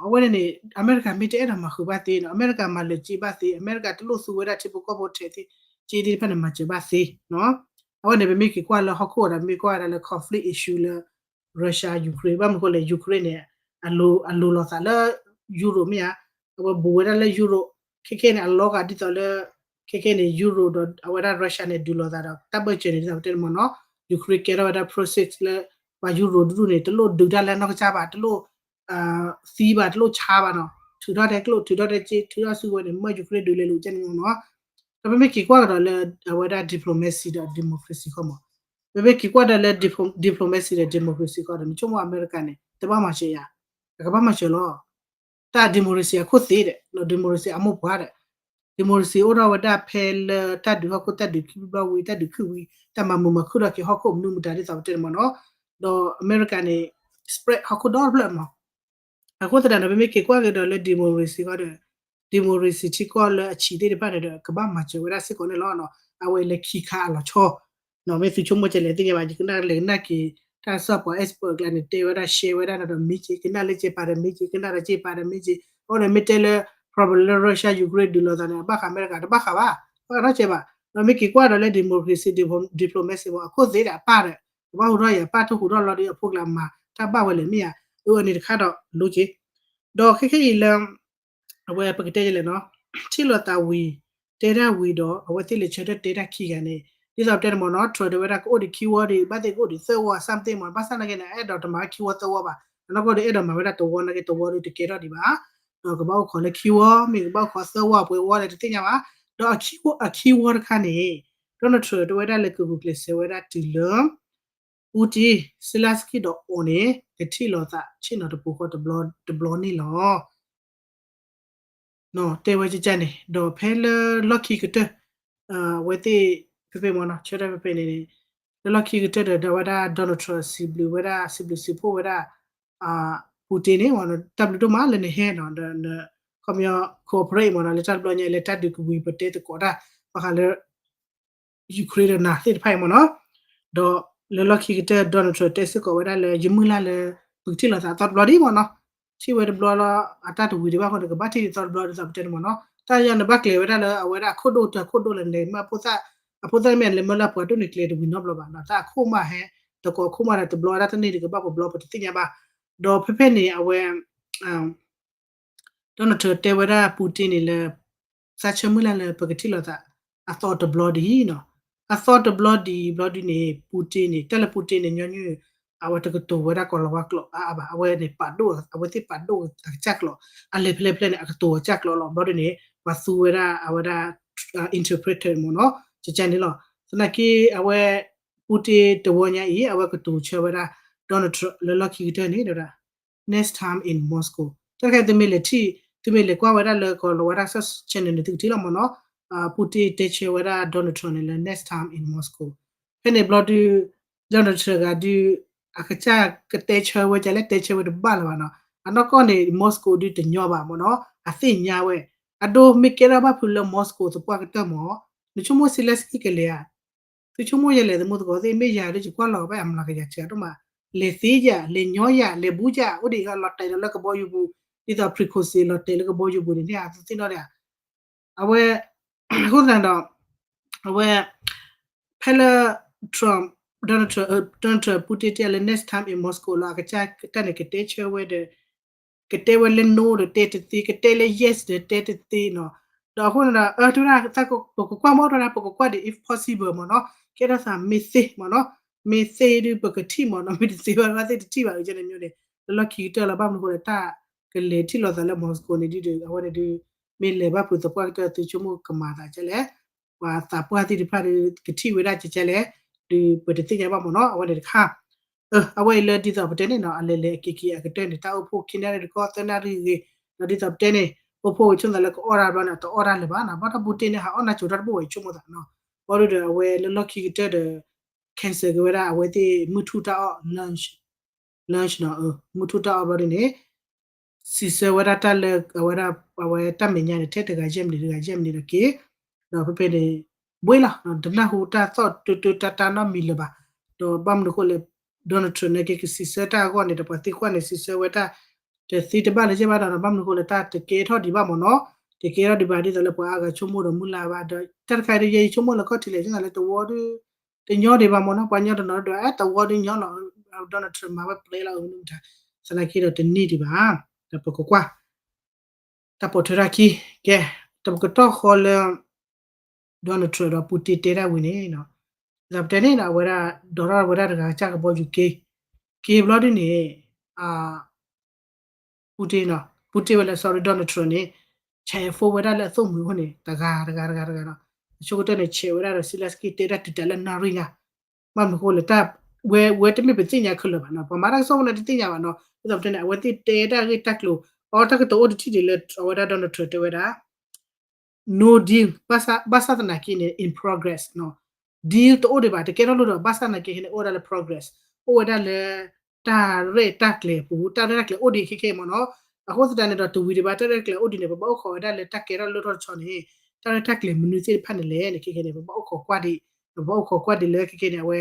အဝဲန့ၣ်န့ၣ် အမဲရကၤမ့ၢ်တအဲၣ်ဒိးမၤဃုာ်ဘၣ်သ့နီၤ, အမဲရကၤမၤလၢၤစ့ဘၣ်သ့, အမဲရကၤတလိၣ်သူဝဲဒၣ်ထံဖိကီၢ်ဖိထဲးသ့ၣ် စ့သ့ၣ်တဖၣ်န့ၣ် မၤစၢၤဘၣ်သ့နီၤ. အဝဲန့ၣ်ပမ့ၢ်က့ၤကွၢ်လၢဟီၣ်ခိၣ်ဒီး မ့ၢ်ကွၢ်ဝဲဒၣ်လၢ conflict issue လၢ Russia Ukraine ဘၣ်မနုၤအဃိလဲၣ် Ukraine န့ၣ် အလိၤလိာ်သးလၢ Europe မ့ၢ်ဧါ, အဝဲဘူးဝဲဒၣ်လၢ Europe ခဲခဲန့ၣ် အလီၤဂာ်ဒ်သိးလၢ ခဲခဲန့ၣ် Europe ဒီးအဝဲဒၣ် Russia န့ၣ် ဒုးလိာ်သးဒီး တၢ်ဘၢၣ်စၢၤန့ၣ် ဒ်သိးပတဲန့ၣ်မ့ၢ်နီၤ, Ukraine ကဲထီၣ်ဝဲဒၣ် proxy လၢ ပှၤ Europe တဒူၣ်န့ၣ် တလိၣ်ဒုးတၢ်လၢနီၢ်ကစၢ်ဘၣ်, တလိၣ် သံဘၣ်, တလိၣ်ဆါဘၣ်နီၤ, ထုးထီၣ်တဲကျိၣ် ထုးထီၣ်တဲစ့ ထုးထီၣ်စုကဝဲၤန့ၣ် မၢ Ukraine ဒုးလဲၤလိာ်ကဲန့ၣ်မ့ၢ်နီၤ. ဒီးပမ့ၢ်က့ၤကွၢ်ကဒီးလၢ အဝဲဒၣ် diplomacy ဒီး democracy ခီမး, ပမ့ၢ်က့ၤကွၢ်ဒီးလၢ diplomacy ဒီး democracy ခီဒီး နဆိကမိၣ်အမဲရကၤန့ၣ် တဘၣ်မၤစၢၤယၤ, အကဘၣ်မၤစၢၤလီၤ. တၢ် democracy အခိၣ်သ့ဒီး democracy အမိၢ်ပှၢ်ဒီး democracy အိၣ်ထီၣ်ဝဲဒၣ်ဖဲလၢတၢ်ဒုးဟီၣ်ခိၣ် တၢ်ဒုးခံဘျီဝံၤ တၢ်ဒုးခုၣ်ဝံၤ တၢ်မၤမုာ်မၤခုၣ်ထီၣ်က့ၤဟီၣ်ခိၣ်မနုၤမတၤဒ်သိးပတဲန့ၣ်မ့ၢ်နီၤ. ဒီးအမဲရကၤန့ၣ် spread ဟီၣ်ခိၣ်ဒီဖျၢၣ်မး, အဃိသတးဒီး ပမ့ၢ်က့ၤကွၢ်က့ၤဒီးလၢ democracy ခီဒီး democracy ထံကီၢ်လၢအဆံးသ့ၣ်တဖၣ်န့ၣ်ဒီး ကဘၣ်မၤစၢၤဝဲဒၣ်စ့ၢ်ကီးန့ၣ်လီၤ. အဝဲလၢခံခါအလီၤဆီ မ့ၢ်သုဆိကမိၣ်ကလဲၣ်သ့ၣ်ညါဘၣ်, ယကနၣ်လဲၤကနၣ်က့ၤ တၢ်ကစီၣ်ပှၤ expert ကျါန့ၣ် တဲဝဲဒၣ် share ဝဲဒၣ်န့ၣ်ဒီး မ့ၢ်က့ၤကနၣ်လၢက့ၤပာ်ဒီးမ့ၢ်က့ၤ ကနၣ်ဒီးက့ၤပာ်ဒီးမ့ၢ်က့ၤ, အဃိန့ၣ် မ့ၢ်တဲလၢ problem လၢ Russia Ukraine ဒုးလိာ်သးန့ၣ် အဘၣ်ဃးအမဲရကၤ တဘၣ်ဃးဘၣ်, ဘၣ်ဃးနီတစဲးဘၣ်. ဒီးမ့ၢ်က့ၤကွၢ်ဒီးလၢ democracy diplomacy မ့ၢ် အခိၣ်သ့ဒီးအပၢ်ဒီး ကဘၣ်ဟူးထီၣ်ယၤ အပၢ်တဟူးထီၣ်လီၤဒီး အဖိကျါမၤတၢ်ဘၣ်ဝဲလဲၣ်မ့ၢ်ဧါ, အန့ၣ်တခါဒီးလိက့ၤ ဒီးခဲခဲအံၤလၢ အဝဲပကတဲလဲၣ်နီၤ, ထံၣ်လိာ်သးဝံၤ တဲတၢ်ဝံၤဒီး အဝဲသ့ၣ်လဲၤဆၢထၢၣ်တဲတၢ်ခံဂၤန့ၣ် ဒ်သိးပတဲန့ၣ်မ့ၢ်နီၤ, Trump တဲဝဲဒၣ် ကအိၣ်ဒံးခံဝီဒီး ဘၣ်သ့ၣ်ကအိၣ်ဒံးသၢဝီ something မ့ၢ်နီၤ, ဘၣ်ဆၣ်သနာ်က့န့ၣ် အအဲၣ်ဒိးတမၤဝဲခံဝီသၢဝီဘၣ်, အနီၢ်ကီၢ်ဒီးအဲၣ်ဒိးမၤဝဲဒၣ်တဝီနာ်က့ တဝီဒီးတကဲထီၣ်ဒံးဘၣ်, ဒီးကဘၣ်အိၣ်ခိးလၢခံဝီ မ့ၢ်ကဘၣ်အိၣ်ခိးသၢဝီပှဲၤဝီလဲၣ်တသ့ၣ်ညါဘၣ်, ဒီးအခံဝီတခါန့ၣ် Donald Trump တဲဝဲဒၣ်လၢကဂုာ်ကျဲးစၢးဝဲဒၣ်တုၤလၢ Putin, Zelenskyy ဒီးအီၤန့ၣ် ကထံၣ်လိာ်သးဆ့ၣ်နီၤတပူၤဃီ တဘျီန့ၣ်လီၤ. တဲဝဲကကန့ၣ် ဒီးဖဲလၢလီၢ်ခံကတၢၢ် အဝဲသ့ၣ် ဖဲဖဲမ့ၢ်နီၤ ဆၢထၢၣ်ဖဲဖဲန့ၣ်န့ၣ် လၢလီၢ်ခံကတၢၢ်ဒီး ဒီးဝဲဒၣ် Donald Trump စံးဘျုးဝဲဒၣ် စံးဘျုးစံးဖှိၣ်ဝဲဒၣ် Putin န့ၣ် တၢ်ဘျုးဒိၣ်မးလၢနဟဲနီၤ ဒီး ခီပညီ cooperate မ့ၢ်နီၤ လၢတၢ်တဘျီညါ လၢတၢ်ဒုးကဝံၤပတဲသကိးတၢ် ဘၣ်ဃးလၢ Ukraine ဒီးနၤသ့ၣ်တဖၣ်အံၤမ့ၢ်နီၤ, ဒီးလၢလီၢ်ခံကတၢၢ် Donald Trump တဲစ့ၢ်ကီးဝဲဒၣ်လၢ ယမုၢ်လၢ်လၢ ပကထံၣ်လိာ်သးအသီတဘျီဒံးမ့ၢ်နီၤ, ထံၣ်ဝဲတဘျီလီၤ အတၢ်တဝံၤဒံးဘၣ်အဃိန့ၣ် ကဘၣ်ထံၣ်ဒံးသီတဘျီဒ်သိးပတဲန့ၣ်မ့ၢ်နီၤ, တၢ်ယၤန့ၣ်ဘၣ်ကျဲၤဝဲဒၣ်လၢအဝဲဒၣ်အခိၣ်ဒိၣ်တၢ်ခိၣ်ဒိၣ်လၢလဲၤမၢအဖိသၣ်, အဖိသၣ်မ့ၢ်လဲၤမၢလၢအပှၤဒိၣ်န့ၣ်ကျဲၤတဝံၤနီတဘျီဘၣ်နီၤ, တၢ်အခိၣ်မးဟဲ တကိးခိၣ်မးဒီးတဘျီဝဲဒၣ်တန့ၢ်ဒံးကဘၣ်ပဘျီပတသ့ၣ်ညါဘၣ်, ဒီးဖဲဖဲန့ၣ် အဝဲ Donald Trump တဲဝဲဒၣ် Putin န့ၣ်လၢ သးဆၢမုၢ်လၢ်လၢပကထံၣ်လိာ်သး အသီတဘျီဒံးနီၤ, အသီတဘျီဒံးဘျီဒုန့ၣ် Putin န့ၣ် တၢ်လၢ Putin န့ၣ် ညီနုၢ် အဝဲတကတိၤဝဲဒၣ်ကိၤလၤဝါကျိာ်အါအါဘၣ်, အဝဲန့ၣ်ပာ်ဒိၣ် အဝဲသ့ၣ်ပာ်ဒိၣ်အကစၢ်ကျိာ်, အလဲၤဖဲလဲၣ်ဖဲလဲၣ်န့ၣ် အကတိၤအကစၢ်ကျိာ်လီၤ, ဘျီဒုန့ၣ် ပှၤသူဝဲဒၣ်အဝဲဒၣ် interpreter မ့ၢ်နီၤ, ကကန့ၣ်လီၤ, သနာ်က့အဝဲ Putin တဝီညါအံၤ အဝဲကတိၤဆၢဝဲဒၣ် Donald Trump လၢလီၢ်ခံကတၢၢ်န့ၣ် တဲဝဲဒၣ် next time in Moscow တၢ်တခါ သုမ့ၢ်လဲၤထံၣ် သုမ့ၢ်လဲၤကွၢ်ဝဲဒၣ်လၢကီၤလၤဝါဒၣ် search channel န့ၣ် သုကထံၣ်လီၤမ့ၢ်နီၤ, Putin တဲဆၢဝဲဒၣ် Donald Trump န့ၣ်လၢ next time in Moscow ဖဲန့ၣ်ဘျီဒု Donald Trump ဂၤဒု အကစၢ်ကတဲဆၢဝဲကလဲၣ် တဲဆၢဝဲတဘၣ်လၢၤဘၣ်နီၤ, အနီၢ်ကီၢ်န့ၣ် Moscow ဒုတညီဘၣ်မ့ၢ်နီၤ, အသ့ၣ်ညါဝဲ, အဒိမ့ၢ်ကဲထီၣ်ဘၣ်ဖုးလၢ Moscow သပှၢ်ကတၢၢ်မ့ၢ်, နဆိကမိၣ် Zelenskyy ကလဲၤဧါ သုဆိကမိၣ်ယဲလဲၣ် သမူသကိးသ့ၣ် မ့ၢ်ယၤလၢယကွၢ်လီၤဘၣ်အမျးကယၤစှၤဒိၣ်မး, လဲၤသ့ယၤ လဲၤညီယၤ လဲၤဘူးယၤ အိၣ်ဒံးလီၤတဲာ်ဒီးလၢကဘီယူၤပူၤ, ဒ်သိး Prigozhin လီၤတဲာ်လၢကဘီယူၤပူၤန့ၣ် န့ၣ်ဧါ သုသ့ၣ်နီၣ်ဒံးဧါ, အဝဲ အဃိသတးဒီး အဝဲ ဖဲလၢ Trump, Donald Trump, Donald Trump Putin တဲလၢ next time in Moscow လီၤ အကစၢ်တၢ်န့ၣ် ကတဲဆၢဝဲဒီး ကတဲဝဲလၢ no ဒီးတဲတသ့, ကတဲလၢ yes ဒီးတဲတသ့နီၤ, ဒီးအဃိန့ၣ်ဒီး အၢ တဲဝဲဒၣ် ပကကွၢ်မ့ၢ် တဲဝဲဒၣ် ပကကွၢ်ဒီး if possible မ့ၢ်နီၤ, ကဲထီၣ်သးမ့ၢ်သ့မ့ၢ်နီၤ, မ့ၢ်သ့ဒုး ပကထံၣ်မ့ၢ်နီၤ, မ့ၢ်တသ့ဘၣ် ဘၣ်သ့ၣ်တထံၣ်ဘၣ် ကဲန့ၣ်မ့ၢ်န့ၣ်, လၢလီၢ်ခံကတၢၢ်လီၤ ဘၣ်မနုၤအဃိလဲၣ် တၢ်ကလဲၤထံၣ်လိာ်သးလၢ Moscow န့ၣ်ဒုး အဝဲန့ၣ်ဒုး မ့ၢ်လဲၤဘၣ်ဖုးသပှၢ်ကတၢၢ် သုဆိကမိၣ်ကမၤသးကဲလဲၣ် ပှၤသးပှၢ်သ့ၣ်တဖၣ်ဒုး ကထံၣ်ဝဲဒၣ်ကဲကဲလဲၣ်, ဒုးပတသ့ၣ်ညါဘၣ်မ့ၢ်နီၤ, အဝဲန့ၣ်တခါ, အဝဲအံၤလၢဒ်သိးပတဲန့ၣ်နီၤ အလဲၤလဲၤအက့ၤက့ၤအကတၢၢ်န့ၣ် တၢ်အိၣ်ဖှိၣ်ခံနၣ်ရံၣ်တခီသၢနၣ်ရံၣ်ဂ့ၤ, ဒီးဒ်သိးပတဲန့ၣ် အိၣ်ဖှိၣ်ဆိကမိၣ်သးလၢကအီၣ်တၢ်ဘျီန့ၣ် အတအီၣ်တၢ်လၢၤဘၣ်နီၤ, ဘၣ်တၢ်ပူၤတ့ၢ်န့ၣ် ဟးအီၣ်နၢ်ကၠိၤတၢ်တဘိဝဲဆိကမိၣ်သးနီၤ, ဘၣ်ဒီးအဝဲလၢလီၢ်ခံကတၢၢ်ဒီး cancel က့ၤဝဲဒၣ်အဝဲသ့ၣ်မုၢ်ထူၣ်တၢ်အီၣ် lunch နီၤ, မုၢ်ထူၣ်တၢ်အီၣ်ဘျီဒ်န့ၣ် စံးဆၢဝဲဒၣ်တၢ်လၢ အဝဲဒၣ် အဝဲတၢ်မဲာ်ညါန့ၣ် ထဲတဂၤယဲၢ်မံးနံး တဂၤယဲၢ်မံးနံးဒီးက့ၤ, ဒီးဖဲဖဲန့ၣ် ဘှ့ၣ်လီၤ တနၢ်ဟူတၢ်သီၣ်တၢ်တၢ်နီတမံၤလၢၤဘၣ်, ဒီးဘၣ်မနုၤအဃိလဲၣ် Donald Trump န့ၣ်က့ၤ ကစံးဆၢတၢ်အဂီၢ်န့ၣ်ဒီး ပှၤသံကွၢ်န့ၣ် စံးဆၢဝဲတၢ် တ တသ့တဘၣ်လၢၤဘၣ်ဒီး ဘၣ်မနုၤဃိလဲၣ် တၢ်တကဲထီၣ်ဒံးဘၣ်မ့ၢ်နီၤ, တကဲထီၣ်ဒံးဘၣ်ဒ်သိးလၢပှၤအါဂၤဆိကမိၣ်ဒီးမုၢ်လၢ်ဘၣ်ဒီး တၢ်တခါဒီး ယဲယဆိကမိၣ်လၢခီၣ်ထံးလဲၣ် ယနာ်လၢတဝီဒီး တညီဒံးဘၣ်မ့ၢ်နီၤ, ပှၤညီတနီၤဒီး အဲ တဝီဒီးညီလီၤ, Donald Trump မၤဝဲပျဲလီၤ သနာ်က့ဒီးတန့ၢ်ဒံးဘၣ်, ဒီးပကကွၢ် တၢ်ပိာ်ထွဲထီၣ်ခံ, ကဲ, တပကတီၢ်ဃီလၢ Donald Trump ဒီး Putin တဲတၢ်ဝံၤန့ၣ်, ဒ်သိးပတဲန့ၣ်ဒီး အဝဲဒၣ် ဒိးထီၣ်ဝဲဒၣ်တဂၤကစၢ်ကဘီယူၤက့, က့ဘျီဒ်န့ၣ် Putin နီၤ, Putin ဝဲလၢ sorry Donald Trump န့ၣ် ဆဲးဖိဝဲဒၣ်လၢအသိၣ်မှံၤအဃိန့ၣ် တဂၤတဂၤတဂၤတဂၤဒီး အဆိကတၢၢ်န့ၣ် ဆဲးဝဲဒၣ်ဒီး Zelensky တဲတၢ်တုၤတၢ်လၢနၣ်ရံၣ်ညါ, ဘၣ်မနုၤဃိလဲၣ် တၢ်ဝဲ ဝဲတမ့ၢ်ပသ့ၣ်ညါခဲလၢာ်ဘၣ်နီၤ, ပှၤမၤတၢ်ကစီၣ်ဖိန့ၣ်တသ့ၣ်ညါဘၣ်နီၤ, ဒ်သိးပတဲန့ၣ် အဝဲသ့ၣ်တဲတၢ်ဂ့ၢ်တၢ်ကျိၤ အီတၢ်ကတိၤအိၣ်တထံၣ်ဒံးလၢ အဝဲဒၣ် Donald Trump တဲဝဲဒၣ် no deal ဘၣ်ဆၣ်သနာ်က့န့ၣ် in progress နီၤ, deal တအိၣ်ဒံးဘၣ် တကဲထီၣ်လိၣ်ဒီး ဘၣ်ဆၣ်သနာ်က့န့ၣ် အိၣ်ဝဲဒၣ်လၢ progress အိၣ်ဝဲဒၣ်လၢ တၢ်ရဲၣ်တၢ်ကျဲၤပူၤ တၢ်ရဲၣ်တၢ်ကျဲၤအိၣ်ဒံးခဲခဲမ့ၢ်နီၤ, အဃိသတးန့ၣ်ဒီး တဝံၤဒံးဘၣ် တၢ်ရဲၣ်တၢ်ကျဲၤအိၣ်ဒံးန့ၣ် ပဘၣ်အိၣ်ခိးဝဲဒၣ်လၢတၢ်ကဲထီၣ်လိၣ်ထီၣ်တဆီန့ၣ် တၢ်ရဲၣ်တၢ်ကျဲၤမနုၤသ့ၣ်တဖၣ်န့ၣ်လဲၣ်န့ၣ် ခဲခဲန့ၣ် ပဘၣ်အိၣ်ခိးကွၢ်ဒံး, ပဘၣ်အိၣ်ခိးကွၢ်ဒံးလၢခဲခဲန့ၣ် အဝဲ